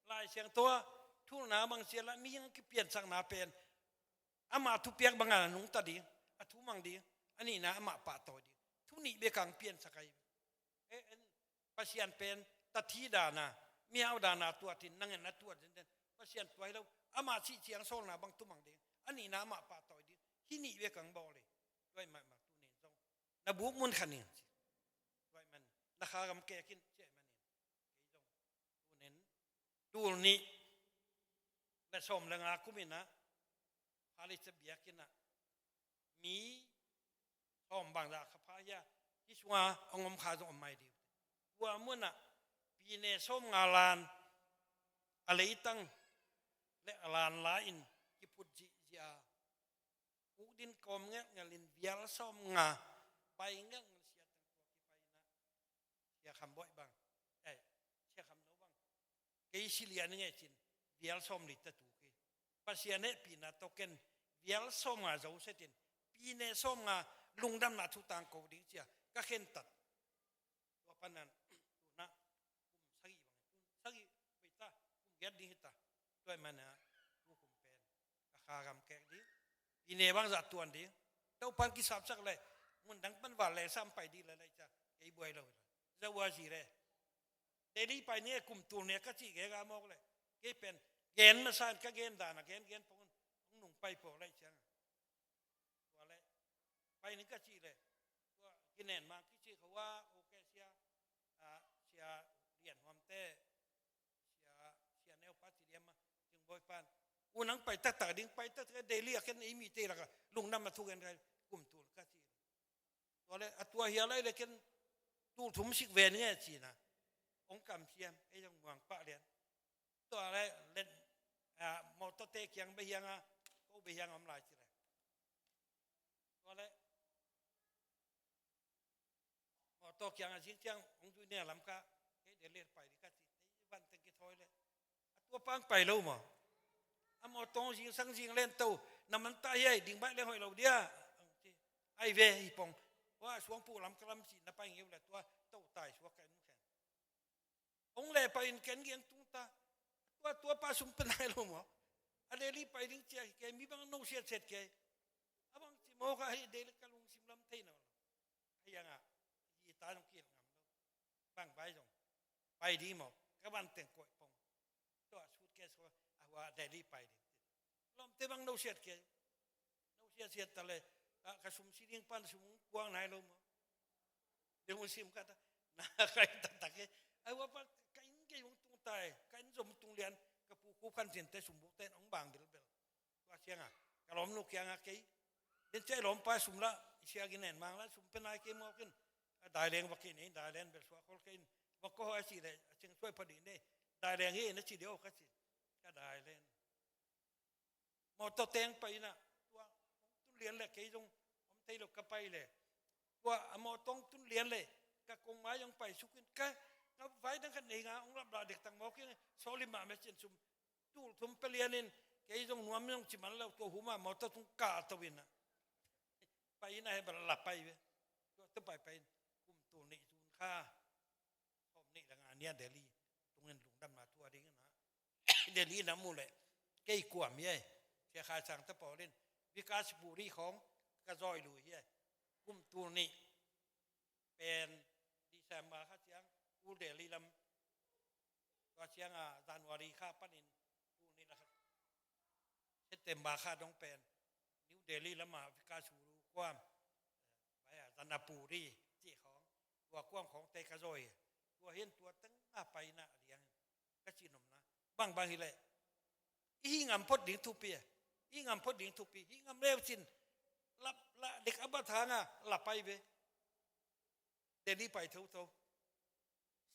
Lai Siangtho ah thulna bang sia lah mihing a kipiansakna pen amah thupiak bangin a nungta ding, a thumang ding, a nihna amah pahtawi ding. Thu nih bek hong piansak ahi. E, en, Pasian pen tathi dana, mihau dana tuatin, nang in na tuat denden. Pasian tua hi lo, amah cih ciang sawlna bang thumang ding, a nihna amah pahtawi ding. Hih nih bek hong bawl hi. Tua ahih manin tuni-in zong na buk mun kha ning ci. Tua ahih manin na kha gam kek in ci ahih manin, kei zong tuni-in, tul nih le sawm le nga kum inah, Pharisee biakinn ah mi sawm bang zah kha pha hi a, hih sungah hong om kha zong om mai ding. Tua munah pine sawmnga lan a leitang le a lan la-in kiphut zihziah a, uk din kawm ngelhngelh in vial sawmnga pai ngelhngelh, siatang tua kipai inah, Sia Kham Bawi bang, eh, Sia Kham No bang, kei si lian ing e ci-in vial sawmli tawh tuk hi. Pasian hehpihna tawh ken vial sawmnga zo setin, pine sawmnga lungdamna thu tangko ding ci-a ka khentat. Tua panin tuna kum sagih bang, kum sagih vei ta, kum giat ding hi ta. Tua ahih manin tu kum pen ka kha gam kek ding, pine bangzah tuan ding. Topa'n kisapsak leh mun dang pan val leng sam pai ding leh lai ca kei buai lo hi lo. Za ua zi leh Delhi pai ni e, kum tul ni e ka cih kei ka mawk leh, kei pen gen masa in ka gen dan a gen gen pong in hong nung pai pawk lai ciang. Tua leh pai ning ka cih leh, tua kinen mang kici kho a, okay, sia, a, Sia Lian Huam te, sia, sia neu pa ci diam a, Cing Bawi pa'n, u nang pai taktak ding, pai taktak Delhi a ken ei mite lak a lungdam a thu gen kai, kum tul ka cih leh. Tua leh a tua hi a lai leh ken tul thum sik ve ning e ci-in a hong kamsiam, ei zong muang pah lian. Tua leh len, a, mawtawte kiang beh hiang a, ko beh hiang a om lai ci leh. Tua leh mawtaw kiang a zing ciang hong zui ning a, Lamka, kei Delhi pai ding ka ci, ei van teng kithawi leh. A tua pan pai lo maw? A mawtaw hong zingsang zing len to, na man ta hi ai, ding baih leng hoih lo dia. Ai ve hi pong. Tua suang puh Lamka lam ci na pai ngeu leh tua to tai suak ka in khen. Hong leh pai in ken geng tung ta. Tua, tua pa sum pe nai lo maw? A Delhi pai ding ci a hi kei, mi bang no siat siat kei. A bang ci maw ka hi Delhi ka lungsim lam thei nawn lo. Hi ang a, hi ta zong kil ngam lo. Bang bai zong pai ding maw? Ka van teng koih pong. Tua suitcase ko a hua Delhi pai ding. Lawmte bang no siat kei. No siat siat ta leh, ka, ka sum si ding pan sum kuang nai lo maw? Ding mu sim ka ta. Na kai ta ta kei. A hua pa ka inn kei hong tung tai. Ka inn zom tung lian. Ka pu ku kan cin te sum buk ten hong bang bilbil. Tua ciang a ka lawmnu kiang a kei, den cia i lawmpa sum lah i sia ginen mang lah sum pe nai kei mawk in. A dai leng va kei nei, dai leng bel suak khol kei in. Va ko a ci leh a ceng suai pha dih nei. Dai leng hi na ci deuh ka ci. Ka dai leng. Mawtaw teng pai in a, tua hong tun lian leh kei zong om thei lo ka pai leh. Tua a mawtaw hong tun lian leh ka kong mai zong pai suk in ka, ka vai dang khat nei nga hong lap lah dek tang mawk in, sawlim mah meh cin sum tul thum pe lian in, kei zong nuam zong ci man lo, tua huma mawtaw tung kah to in a. Pai in a he bal la pai ve. Tua te pai pai in, kum tul nih zun kha. Sawm nih le nga nia Delhi tungin lungdamna thu a ding in a. Delhi na mu leh kei kuam hi ai. Sia Khai Sang te pawl in Vikasapuri khawng ka zawi lui hi ai. Kum tul nih pen December kha ciang Old Delhi lam, tua ciang a January kha panin tul nih le khat September kha dong pen New Delhi lam a Vikasapuri kuam, bai a Janapuri cih khawng, tua kuam khawng te ka zawi. Tua hi in tua teng a pai in a liang in ka cih nopna. Bang bang hi leh i hih ngam phot ding thupi e. I hih ngam phot ding thupi. Hih ngam leu cin lap lah dek a bat hang a la pai ve. Delhi pai thotho.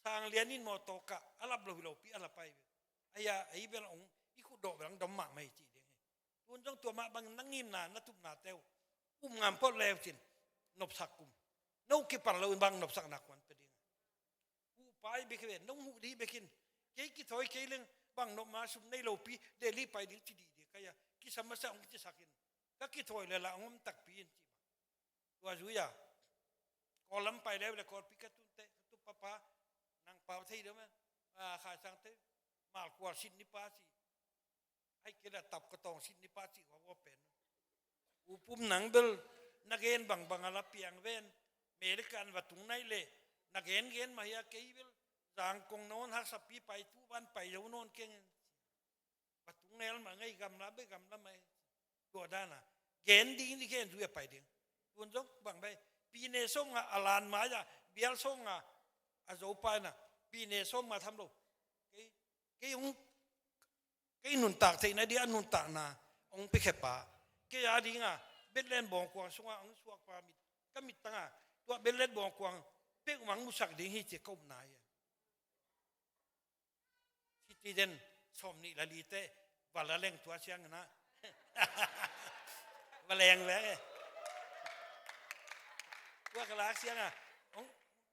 Sang lian in mawtaw kah a lap lo hi lo pi a la pai ve. Ahi a, ei bel hong i khut dawh bel hong dom mahmah hi ci ding hi. Tun zong tua mah bangin na ngimna na tupnate uh um ngam phot leu cin nopsak kum. No kipan lo in bang nopsakna kuan pe ding. Huh pai bek hi ve, nong huh dih bek in. Kei kithawi kei leng bang nopna sum nei lo pi Delhi pai ding ci dih dih ka hi a. Kisam masa hong cisak in. Ka kithawi le lah hong om takpi in ci mah. Tua zui a Kawl lam pai leu le Kawlpi ka tun teh ka tup papa nang pau thei deuh meh. A, Khai Sang te Malkual sin ni pa ci. Ai kei la tap ka tawng sin ni pa ci wa wa pen. U Pum nang bel na gen bangbang a la piang ven. American va tung nai le na gen gen mah hi a kei bel Zangkong nawn Haksapi pai tu van pai zo nawn keng. Va tung nel mah ngei gamla be gamla mai. Tua dan a gen ding ni gen zui a pai ding. Tun zong bang bai pine song a a lan mai a bial song a a zo pai na pine song ma tham lo. Kei, kei hong, kei nuntak theihna dia nuntakna hong pe khe pa. Kei a ding a Bethlehem bawngkuang sung a hong suak pa mit, ka mit tang a tua Bethlehem bawngkuang pek mang musak ding hi ci ka upna hi a. Citizen sawm nih la li te va la leng tua siang na. Va leng ve. Tua ka lak siang a hong,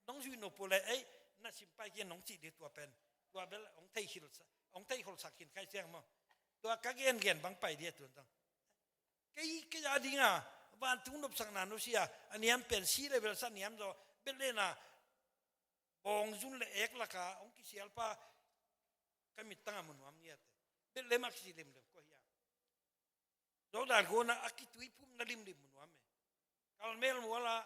nong zui no pu le ei na sim pai kian nong ci di tua pen. Tua bel hong thei khol sak, hong thei khol sak khin khai siang maw. Tua ka gen gen bang pai dia tun tang. Kei, kei a ding a Vantung nopsakna nusia a niam pen si le bel sa niam zaw. Bethlehem a bawng zun le ek laka hong kisialpa ka mittang a mu nuam ngiate. Bethlehem a kisi limlim kua hiam? Jordan gona a kituiphumna limlim mu nuam e. Karmel muala,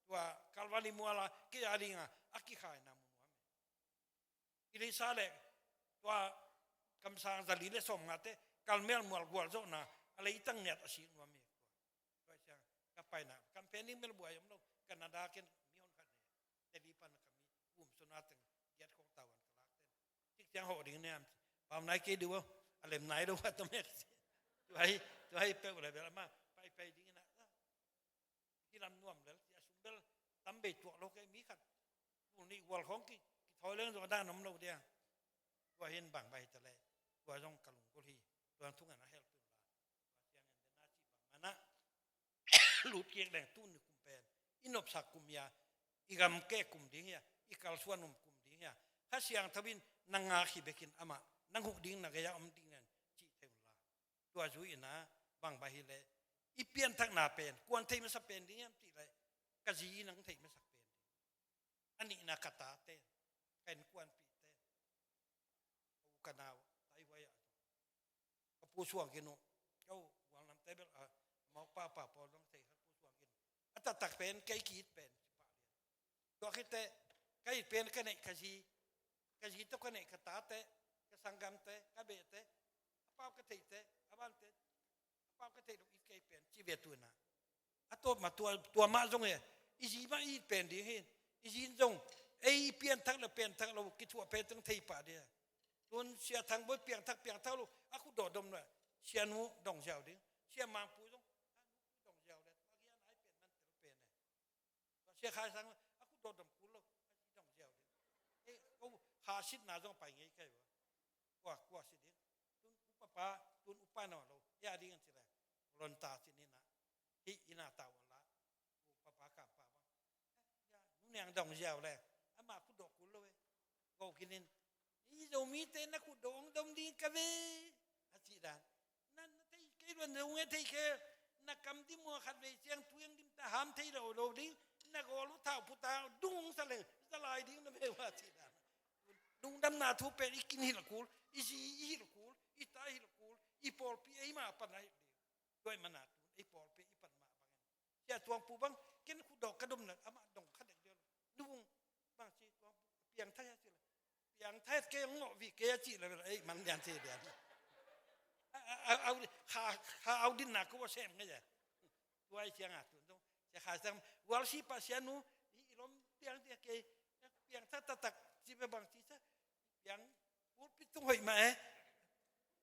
tua Kalvari muala kei a dinga a kikhaina mu nuam e. Elisa le tua kamsang zali le sawmngate Karmel mual gualzawhna a leitang niat a sik nuam e. Tua siang ka paina kam pen ding mel buai om lo. Canada ken mi hon khat ne. Teli pan kami um sona teng giat khok tawan ka lak ten. Cik ciang hawh ding niam ci. Pau nai kei diu a lem nai lo a tomek ci. Tuai tuai peuh le bel ama pai pai ding ina. Hi lam nuam lel ci a sum bel tam bei tuak lo kei mi khat. Tul nih gual khong ki kithawi leng zong a dan om lo dia. Tua hin bang bai ta le tua zong ka lunggulh hi. Tua thungen a hel tun la. Tua siang en den a ci bang mana lut kik leng tun ni kum pen i nopsak kum hia, i gam ke kum ding hia, i kalsuan um kum ding hia, Kha Siangtho in na ngak hi bekin amah na nguk ding na gei a om ding nen cih thei un la. Tua zui ina bang bai hi le i pianthakna pen kuan thei masa pen ding hiam cih le ka zi nang thei masak pen ding. A nihna ka tate ka innkuanpihte ka u ka nau tai huai ah ka pu suang khin uh. Ka u guanglam table a mau papa pawl dong thei ka pu suang khin uh. A taktak pen kei ki it pen ci pah lian. Tua khite ka it pen ka neih ka zi ka zi tawh ka neih ka tate ka sanggamte ka behte a pau ka theihte a vante a pau ka theih lo it kei pen ci ve tuna. A tawp ma tua, tua mah zong e i zi mah i it pen ding hin i zin zong ei i pianthak le pianthak lo kithuah pen teng thei pah dia. Tun Sia Thang Bawi piangthak piangthak lo a khut dawh dom lo. Sia nu dong ziau ding Sia Mangpu zong a nu dong ziau le tua kia nai pen man tel pen e. Sia Khai Sang a khut dawh dom kul lo a zi dong ziau ding. Ei ko ha sitna zong pai ngei kai ua. Kua kua si ding. Tun upa pa tun upa naw lo ya ding an ci le. Lon ta ci ni na. Hi ina ta wan la. Upa pa kam pa bang. Ya nu niang dong ziau le. Ama khut dawh kul lo e. Ko kinin i Zomite na khut dawh hong dom ding ka ve a cih dan. Na na thei kei luan zong e thei kei na kam dim ua khat vei ciang tu yang dim ta ham thei lo lo ding na gawl uh thau phuta dung hong sa leng za lai ding na ve ua cih dan. Lungdamna thu pen i kin hilh kul i zi i hilh kul i ta i hilh kul i pawlpi ei mah pan a hilh ding. Tuai mana tun ei pawlpi i pan mah bangin Sia Tuangpu bang ken khut dawh ka dom na amah dong kha dek deuh. Nu bung bang ci Tuangpu piang thai a ci le piang thai kei ngawh vi kei a ci le ei man lian ci lian. A, a, a, au, kha, kha au din na ko sem ngai ja. Tuai siang a tun dong. Sia Khai Sang wal si pa sia nu i lom piang dia kei piang thai tatak ci be bang ci sa piang pulpit tung hoih mah e.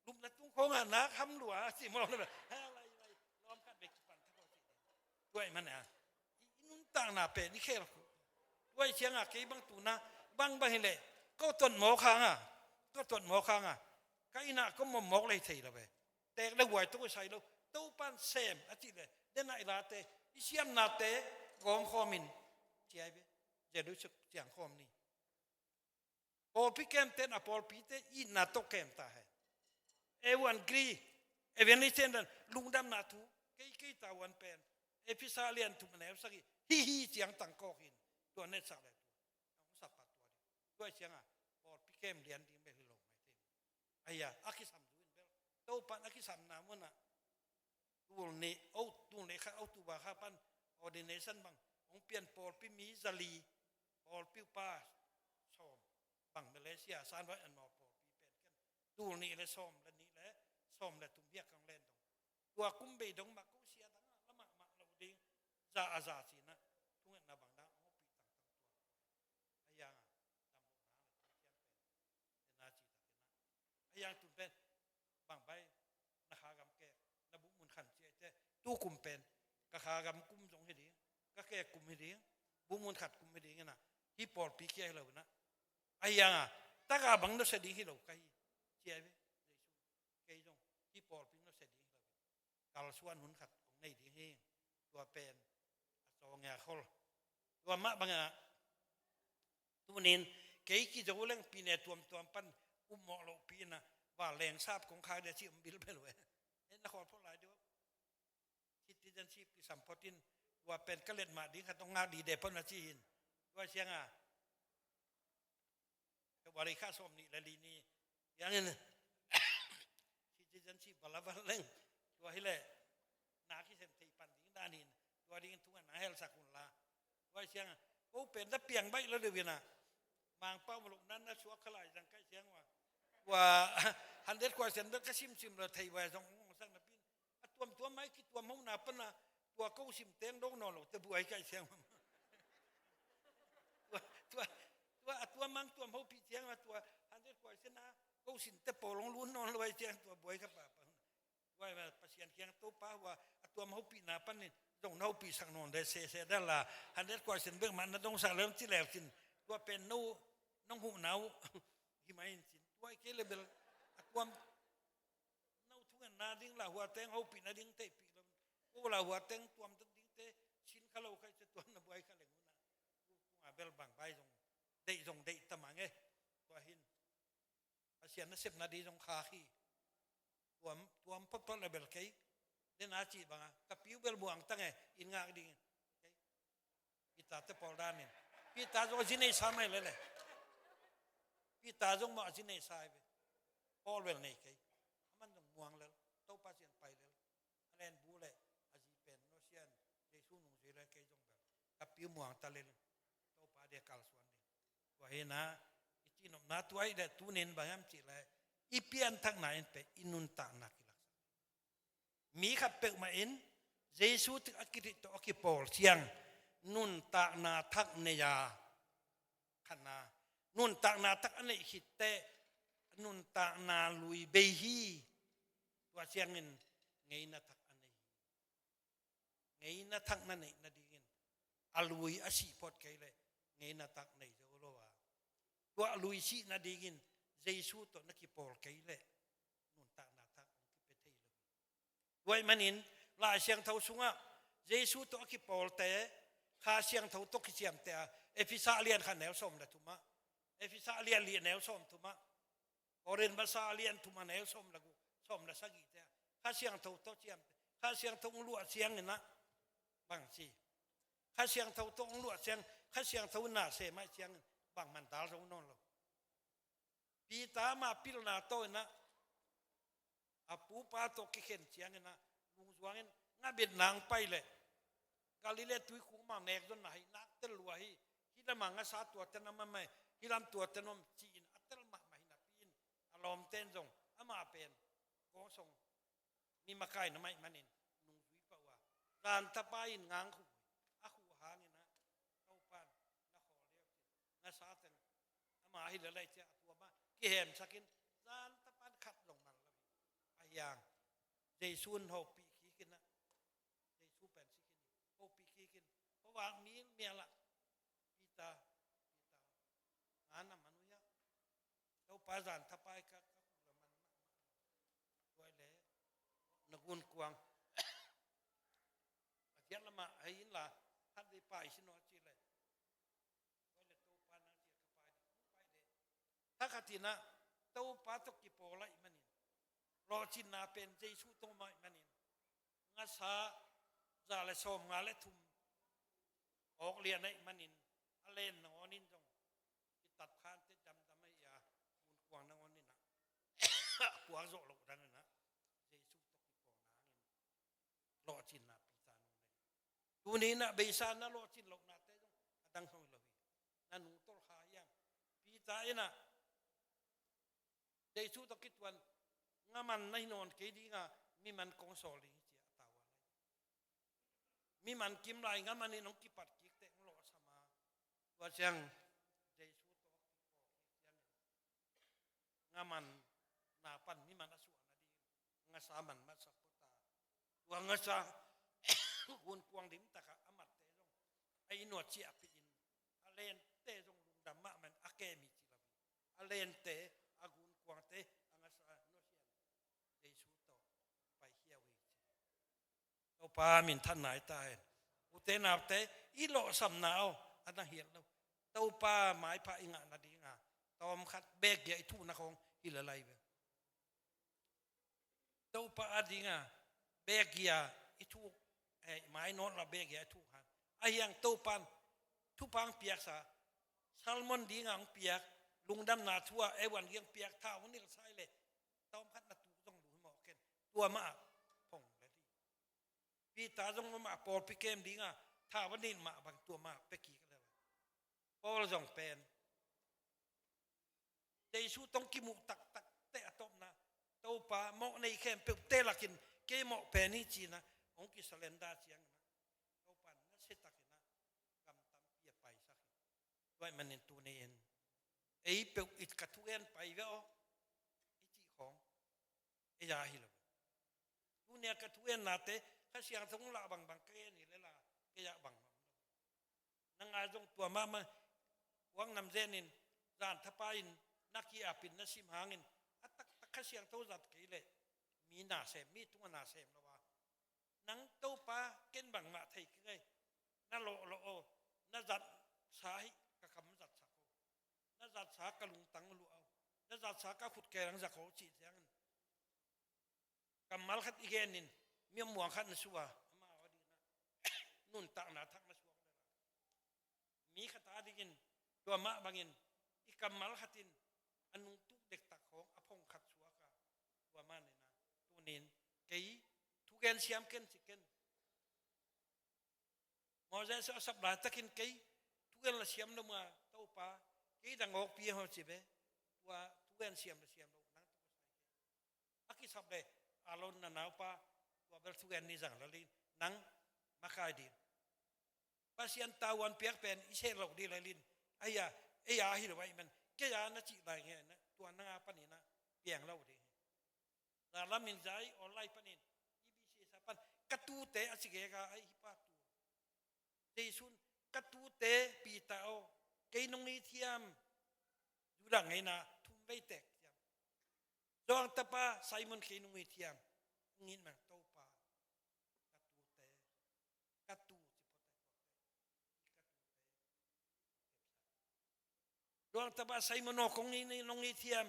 Lupna tung khawngah nak ham lua a cih maw lawm lai lai lawm khat bek kipan thak aw cih. Tuai man a i nuntakna pen i khel khu. Tuai ciangah kei bang tuna bang bang hi leh ko tuat mawk hangah ko tuat mawk hangah ka innah ko mawmawk lei thei lo ve. Tek le huai tuk i sai lo. Topan sem a cih le denah i late i siamnate gawm khawmin ciai ve. Jerusalem ciang khawm ni. Pawlpi kemten a pawlpite itna tawh kem ta he. Evan gri evangelist ten dan lungdamna thu kei kei ta wan pen Efesa lian thum a neu sagih hi hi ciang tang kawkin tua netsak le tua hong sap pat tua ding tua cianga pawlpi kem lian ding bek hi lo mai te. Aya a kisam duin bel Topan a kisamna munah tul nih o tul nih kha October kha pan ordination bang hong pian pawlpi mi zali pawlpi upa sawm bang Malaysia sanvai an maw pawlpi pen ken tul nih le sawm le nih le sawm le tum biak kang len dong tua kum bei dong mah ko sia dang a lamah mah lo ding za a za cina thungetna bang dang hong pi tang tang tua a yang a dam lo na le tua ciang pen tena ci ta tena a yang tun pen bang bai na kha gam kek na bu mun khan ci ai te tu kum pen ka kha gam kum zong hi ding ka kek kum hi ding bu mun khat kum hi ding ina hi pawlpi kia hi lo ina a yang a taka bang na sa ding hi lo ka hi ci ai ve. Kei zong hi pawlpi na sa ding hi lo kalsuan hun khat kong nei ding hi. Tua pen a sawng a khol tua mah bangah tunin kei kizo leng pine tuamtuam pan ummawh lohpi ina va lengsap kong khak dia ci um bilbel ve. En na khawl phot lai deuh. Citi citizenship kisam phot in, tua pen ka let mah ding khat hong ngak dide phot na ci hi in. Tua ciang a, February kha sawm nih le li ni. Ciangin citizenship va la val leng, tua hi leh na kisem thei pan ding dan hi in, tua dingin thungetna helsak un la. Tua ciang a, ko pen na piang baih lo deuh in a, Mangpau ma lo nan na suak kha lai zang kai ciang ua, tua hundred question bel ka simsim lo thei ua zong hong sak napi in, a tuamtuam mai kituam hona pan a, tua ko sim teng dong nawn lo te buai kai ciang ua. Tua, tua, tua a tuam mang tuam hopih ciang a, tua hundred question a ko sim te pawl hong lun nawn lo ai ciang tua buai ka papa. Tua Pasian kiang Topa hua a tuam hopihna panin zong na hopihsak nawn de sese de la, hundred question bek mah na dongsak lem ci leu cin, tua pen no nong huhna uh hi mai in cin. Tua i kei le bel a tuam no thungetna ding la hua teng hopihna ding theihpih lo. Ko la hua teng tuam ding te sin kha lo kai cia tuam na buai kha leng una. Tunga bel bang bai zong deih zong deih tamang e. Tua hin Pasian na sepna di zong khak hi. Tuam, tuam photphot le bel kei. Den a cih banga ka piu bel muang tange in ngak dingin. Kei. Peter te pawl danin. Peter zong a zi nei sa mai lele. Peter zong mah a zi nei sa hi ve. Paul bel nei kei. Aman zong muang lel. Topa Sian pai lel. A len bu le a zi pen no sian Jesu nungzui le kei zong bel ka piu muang ta lel. Topa dia kalsuan ding. Tua hi na i cinopna tua i le tunin bang hiam cih le i pianthakna in pe i nuntakna kilaksak. Mi khat peuhmah in Jesu a kirit tawh a kipawl ciang nuntakna thak nei a khatna, nuntakna thak a neih khitte nuntakna lui bei hi. Tua ciangin ngeina thak a nei hi. Ngeina thak na neih nadingin a lui a sih phot kei leh ngeina thak nei zo lo a, tua a lui sih nadingin Jesu tawh na kipawl kei leh nuntakna thak hong kipia thei lo hi. Tua ahih manin Lai Siangtho sungah Jesu tawh a kipawlte Kha Siangtho tawh kiciamteh a, Efesa a lian khat neu sawm le thumah, Efesa a lian li neu sawm thumah, Korin masa a lian thumah neu sawm le guk, sawm le sagihte a Kha Siangtho tawh ciamteh, Kha Siangtho hong luah ciangin ah bang ci? Kha Siangtho tawh hong luah ciang, Kha Siangtho na sem ahih ciangin bang man dal zo nawn lo. Peter ama pilna tawh in ah a pupa tawh kikhen ciangin ah lungzuangin ngabit nang pai leh Galilee tuikhuk mah nek zonna hi nak tel lua hi. Hi lamah ngasa tuate na mamai, hi lam tuate na om ci-in a tel mahmah hi napi-in a lawmten zong amah pen kawsong mi makaina mah ahih manin nungzui pah uh a, zan tapa in ngang khuh, a khuh hangin ah Topan na khawl leu cin ngasa teng ama hi le lai cia a tuam a kihemsakin zan tapan khat zong man lo hi. A hiang Jesu in hopih kikin ah, Jesu pen sikin hopih kikin khuavak mi mial ah Peter, Peter, a na man uh hiam? Topa zan tapa i ka, ka khuh la man mahmah. Tua i le na gunkuang a ciat lamah hei inla khat vei pai sin aw ci le. Tua i le Topa nang ciat ka pai ding, pai ding. Thakhatin ah Topa tawh kipawl ahih manin, lawhcinna pen Jesu tawh mah ahih manin, ngasa za le sawmnga le thum awk lian ahih manin a len nangawn in zong i tatkhante damdam ahi a, gunkuang nangawn in ah a puak zawh loh dangin ah Jesu tawh kipawl nangin lawhcinna Peter nung nei. Tuni in ah beisa na lawhcin lohnate zong a dang song hi lo hi. Na nungtolh kha hiam? Peter in ah Jesu tawh kituan ngaman na hi nawn kei dinga miman kong sawl ding hi ci a tau a lai. Miman kim lai ngaman in hong kipat kik teh hong lawhsam a, tua ciang Jesu tawh kituan ciangin ngaman na pan miman a suahna dingin ngasa man matsak phota. Tua ngasa gunkuang limtakah a matte zong a i nuat ciahpih in a lente zong lungdam mahmah in a kem hi ci lo hi. A lente, a gunkuangte, a ngasa nusian Jesu tawh paikhia uh hi ci. Topa minthanna hi ta hen. Ute naute, i lawhsamna aw a na hiat lo. Topa maipha i ngah nadinga tawmkhat bekgia i thuhna khawng hi lalai ve. Topa a dinga bekgia i thuh eh, mai nawn la bek hi a thu khan. Ahi hang Topan thupha hong piaksa, Salmon dingah hong piak, lungdamna thu ah ei van giang piak, tha hong nilh sa hi leh, tawm khat na tuh zong lui mawk ken. Tua mah phong lel hi. Peter zong mah pawlpi kem dingah tha va nilh mah bang tua mah pia kik lel. Paul zong pen Jesu tawh kimuh taktak teh a tawpna, Topa, mawh nei khempeuh teh lakin kei mawh pen hi ci-in ah hong kisurrender ciangin ah, Topa, nasia takin ah gam tampi a paisak hi. Tua ahih manin tuni-in ei peuh i ka thugen pai ve aw i cih khawng ei a hi lo. Tuni-a ka thugen nate, Kha Siangtho hong lah bangbang ka gen hi lel a, kei ah bang mah om lo. Nang a zong tua mahmah, uang nam zenin, zan thapa in, na ki-apin na sim hangin, a taktak Kha Siangtho zat kei leh mi nasem, mi tungah nasem lo a. Nang Topa, ken bangmah thei kei ngei. Na lawhlawh aw, na zatsa hi, ka kam zatsak aw. Na zatsa ka lungtang luah aw. Na zatsa ka khut keelang zak aw cih ciangin, kammal khat i genin, mi a muang khat na suah a, amau a dingin ah nuntakna thak na suak lel a, mi khat a dingin tua mah bangin i kammal khat in a nungtuk dektak khawng a phong khat suak a, tua manin ah tuni-in kei thugen siam ken ci ken. Moses a sap laitakin kei thugen la siam lo ma, Topa, kei dang awkpi haw ci ve. Tua thugen siam la siam lo nang tua a kisap le Aaron na naupa, tua bel thugen ni zang lalin nang makai ding. Pasian tavuan piak pen i seh loh ding lalin. Ahi a, ei a hi lo ahih man, kei a na cih lai nge na, tua nang a panin ah piang lo ding hi. Za lamin zai online panin, EBC sa pan, ka tute a ci gega ahi hi pa tu. Jesu'n, ka tute Peter aw, kei nong it hiam? Judah ngeina thum vei tek hiam? Johan tapa Simon, kei nong it hiam? Hong it mah Topa, ka tute, ka tu ci phot ai phot ai. Ka tute. Johan tapa Simon aw, kong it, nong it hiam?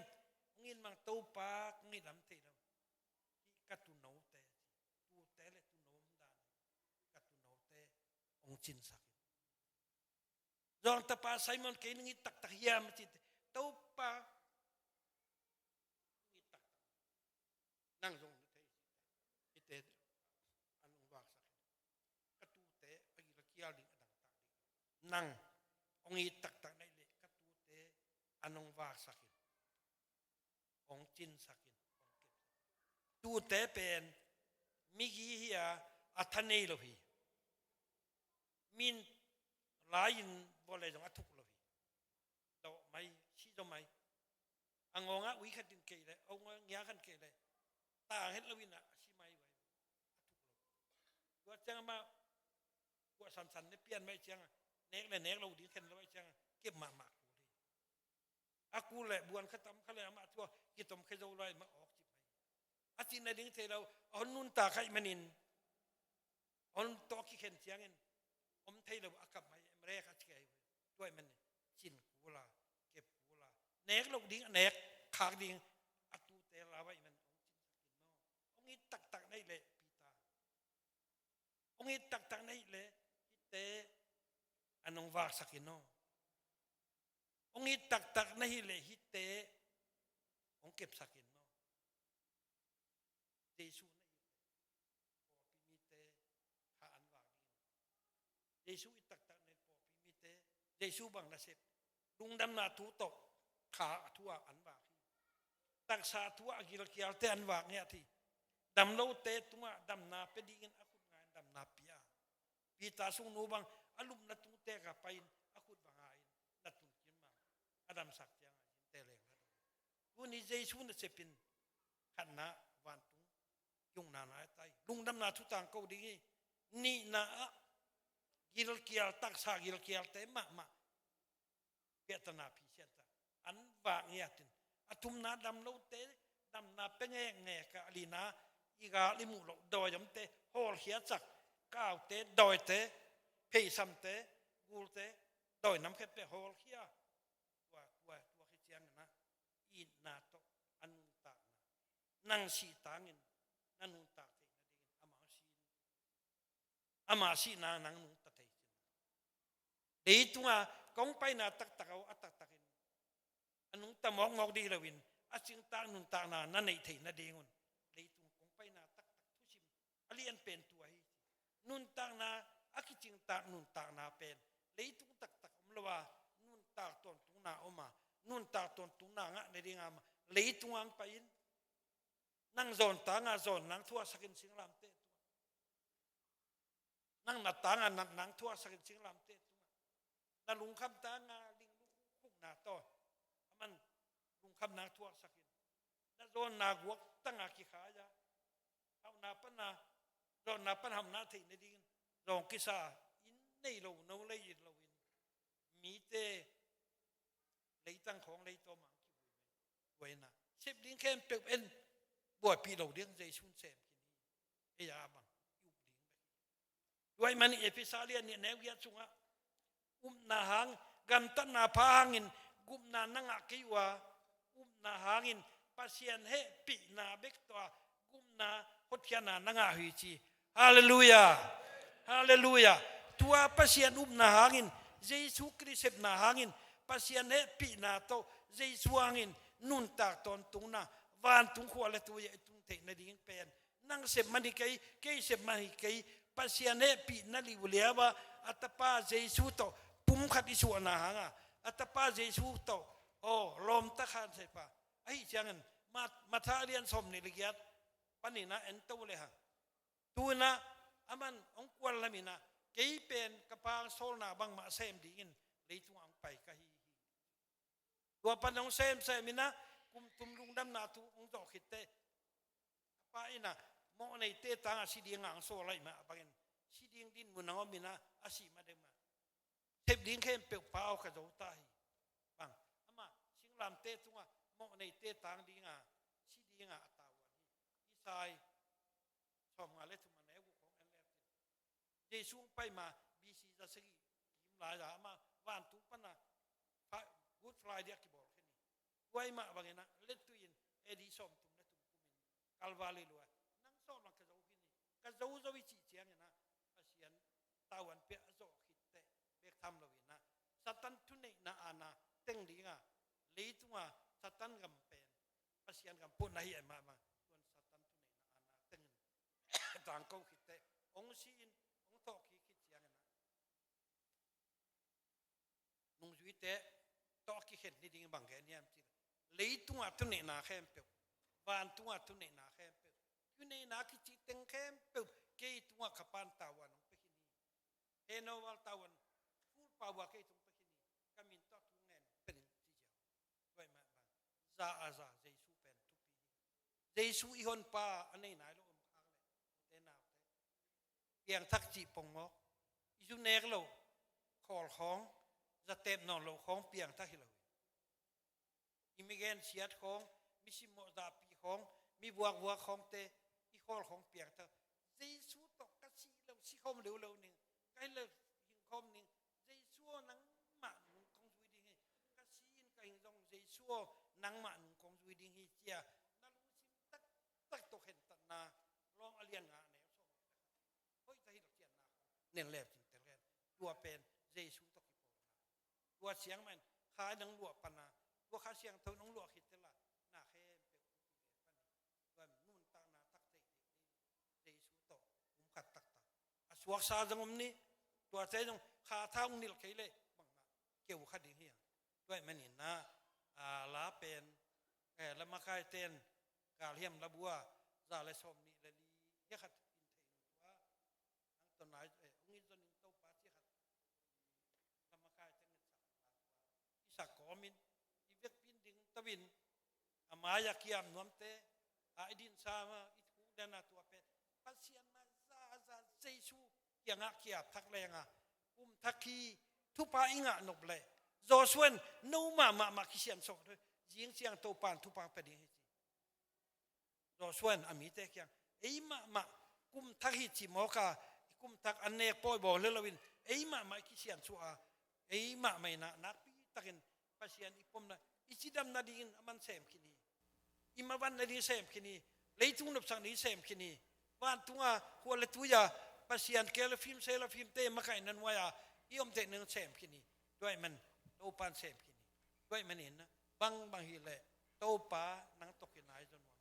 Hong it mah Topa, kong it lam thei lo. Hih ka tuunote, tuute le tuuno om dan, ka tuunote hong cinsak in. Johan tapa Simon, kei nong it taktak hiam? Ci te, Topa, nong it taktak. Nang zong na thei hi te, a nong vaksak in. Ka tute a gilkial ding a dangtak ding. Nang hong it taktak na hih leh ka tute a nong vaksak in, hong cinsak in, hong kepsak in. Tute pen migi hi a, a tha nei lo hi. Min lai-in vawlei zong a thuk lo hi. Dawh mai, si zaw mai. A ngawngah ui khat in kei le, a ngawngah ngia khat kei le, tang het lo in a, a si mai vai. A thuk lo. Tua ciang amah, kuah sansan ne pian mai ciang a, nek le nek lo ding khen lo mai ciang a, kep mahmah kul hi. A kul le buan kha tam kha le amah tua kitom khe zo lai mah awk cip mai. A cih nading thei lo, a hon nuntak ahih manin, hon tawh kikhen ciangin om thei lo a kap mai, em rek a ci kei. Tua ahih manin cin kul a, kep kul a, nek loh ding a nek, khak ding a tute lau ahih manin hong cinsak in maw. Hong it taktak na hih leh Peter, hong it taktak na hih leh hihte a nong vaksak in aw. Hong it taktak na hih leh hihte hong kepsak in aw. Jesu na it leh pawlpi mite kha an vak ding. Jesu it taktak na hih leh pawlpi mite Jesu bang nasep, lungdamna thu tawh kha a thu ah an vak hi. Taksa thu ah a gilkialte an vak ngiat hi. Damlote tungah damna pia dingin a khut nga-in damna pia. Peter sungnu bang a lupna tungte ka pai-in a khut va nga-in na tun kim mang a damsak ciangah zinte leng la dong. Tuni Jesu nasep in khatna vantung kiukna na a tai. Lungdamna thu tangko ding hi. Nihna ah gilkial, taksa gilkialte mahmah biahtana phisiat tak an vak ngiat in. A thumna damlote damna pia ngekngek a, a lina i gal i muh loh dawi omte hawlkhia cak, kaute, dawite, pheisamte, gulte, dawi nam khe pia hawlkhia. Tua, tua, tua khi ciangin ah itna tawh a nuntakna, nang sih tangin na nuntak theih nadingin amau sin Ama sihna nang nungta thei. Leitunga kong paina taktak aw a taktakin a nungta mawkmawk ding hi loin a cingtak nuntakna na neih theih nadingun leitung kong paina taktak thusim a lian pen tua hi. Nuntakna a kicingtak nuntakna pen leitung taktak om lo a nuntak tawntungna om a nuntak tawntungna ngah nadinga leitung ang pai in nang zawn tanga zawn nang thuaksakin singlamteh tungah nang na tanga nang thuaksakin singlamteh tungah na lungkham tanga linglukna tawh aman lungkham nang thuaksakin na zawnna guak tanga kikhai a hauhna pana zawnna pan hauhna theih nadingin zawng kisa in nei lo no lei in loin mite leitang khawng leitawm ang kibuai mai. Buaina sep ding khempeuh en buaipih lo ding Jesu'n sem khin hi. Ei a bang i up ding bek hi. Tua ahih manin Efesa lian nih neu giat sungah upna hang gamtatna pha hangin gupna na ngah kei uh a upna hangin Pasian hehpihna bek tawh a gupna hotkhiatna na ngah uh hi ci. Halleluia. Halleluia. Tua Pasian upna hangin Jesu Khrih sepna hangin Pasian hehpihna tawh Jesu hangin nuntak tawntungna vantung khua le tui a i tung theih nading pen nang sep man hi kei, kei sep man hi kei, Pasian hehpihna liuliau a a tapa Jesu tawh pumkhat i suahna hanga a tapa Jesu tawh aw lawmta khan sep a ahi ciangin Mat- Matthai lian sawm nih le giat panin a en to le hang. Tuna aman hong kuan lamin a kei pen ka Pa hong sawlna bangmah sem dingin leitungah hong pai ka hi hi. Tua pan hong semsem in a kum thum lungdamna thu hong zawh khitte a Pa in a mawhneite tangah si dinga hong sawl ahih mah bangin si ding dinmun hong om in a a sih mah deuh mah sep ding khempeuh Pa aw ka zo ta hi. Bang amah singlamteh tungah mawhneite tang dinga si dinga a tavuan hi. Isai sawmnga le thum a neu guk hong en lecin Jesu hong pai ma B C za sagih kim lai-a ama vantung pana Good Friday a kibawl khin hi. Tua ahih mah bangin a lettui in A D sawmthum le thum kumin Kalvari luai nang sawm lang ka zo khin hi. Ka zo zo i cih ciangin a Pasian tavuan pia a zawh khitteh bek tham loin a Satan thuneihna ana teng dinga leitunga Satan gam pen Pasian gam pawtna hi a mah mah tuan Satan thuneihna ana tengin tangko khitteh hong si in hong thawhkik khit ciangin a nungzuite tawh a kikhen ni ding bang gen hiam cih leh leitungah thuneihna khempeuh vantunga thuneihna khempeuh thuneihna kici teng khempeuh kei tungah ka Pa'n tavuan hong pia khin hi. Heh no val tavuan full power kei tung pia khin hi. Ka min tawh thu ngen pia ding ci ziau. Tua ahih mah bang za a za Jesu pen thupi hi. Jesu i honpa a nei nai lo om khak leh ute naute piangthak cih pongmawk i zu nek loh khawl khawng zatep nawn loh khawng piangthak hi lo hi. I mi gensiat khawng mi simmawh zahpi khawng mi vuakvuak khawngte i khawl khawng piangthak. Jesu tawh ka si lo si khawm leuleu ning ka hi lo hing khawm ning Jesu aw nangmah nung kong zui ding hi. Ka si in ka hing zong Jesu aw nangmah nung kong zui ding hi cia na lungsim taktak tawh khentatna lawng a lian nga a neu sawm hoih ta hi lo cianna khawng nen leu cin tel gen. Tua pen Jesu tawh kipawlna tua siang man khai nang luah pana tua kha siangtho nang luah khit tela na khempeuh tua nuntakna tak teitei Jesu tawh um khat taktak a suaksa zong om ni. Tuate zong kha tha hong nilh kei leh bangmah keu kha ding hi a. Tua ahih manin a la pen la makai ten galhiam la bua za le sawm nih le li hi khat in thei nung tua nang tonai hong in zon in Topa ci khat la makai ten ngetsak i sak kawmin i vekpin ding tawin a mai-a kiam nuamte a i dinsa ma i thuk dena tua pen Pasian ma zaza Jesu kiangah kiap thak lenga kum thak hi. Thupha i ngah nop leh Joshua in no mahmah mah kisiansuah zing ciang Topan thupha pia ding hi ci. Joshua in a mite kiang ei mahmah kum thak hi cimawka i kum thak an nek pawi bawl hi loin ei mahmah i kisiansuah a ei mahmah inah nakpi takin Pasian i pomna i cidam nadingin a man sem khin hi. I mavan nading sem khin hi. Leitung nopsak nading sem khin hi. Vantunga khual le tuia Pasian kei le fim se le fimte makaihna nuai-a i omte nang sem khin hi. Tua ahih man Topa in sem khin hi. Tua ahih manin bangbang hi leh Topa nang tawh kinai zaw nuam.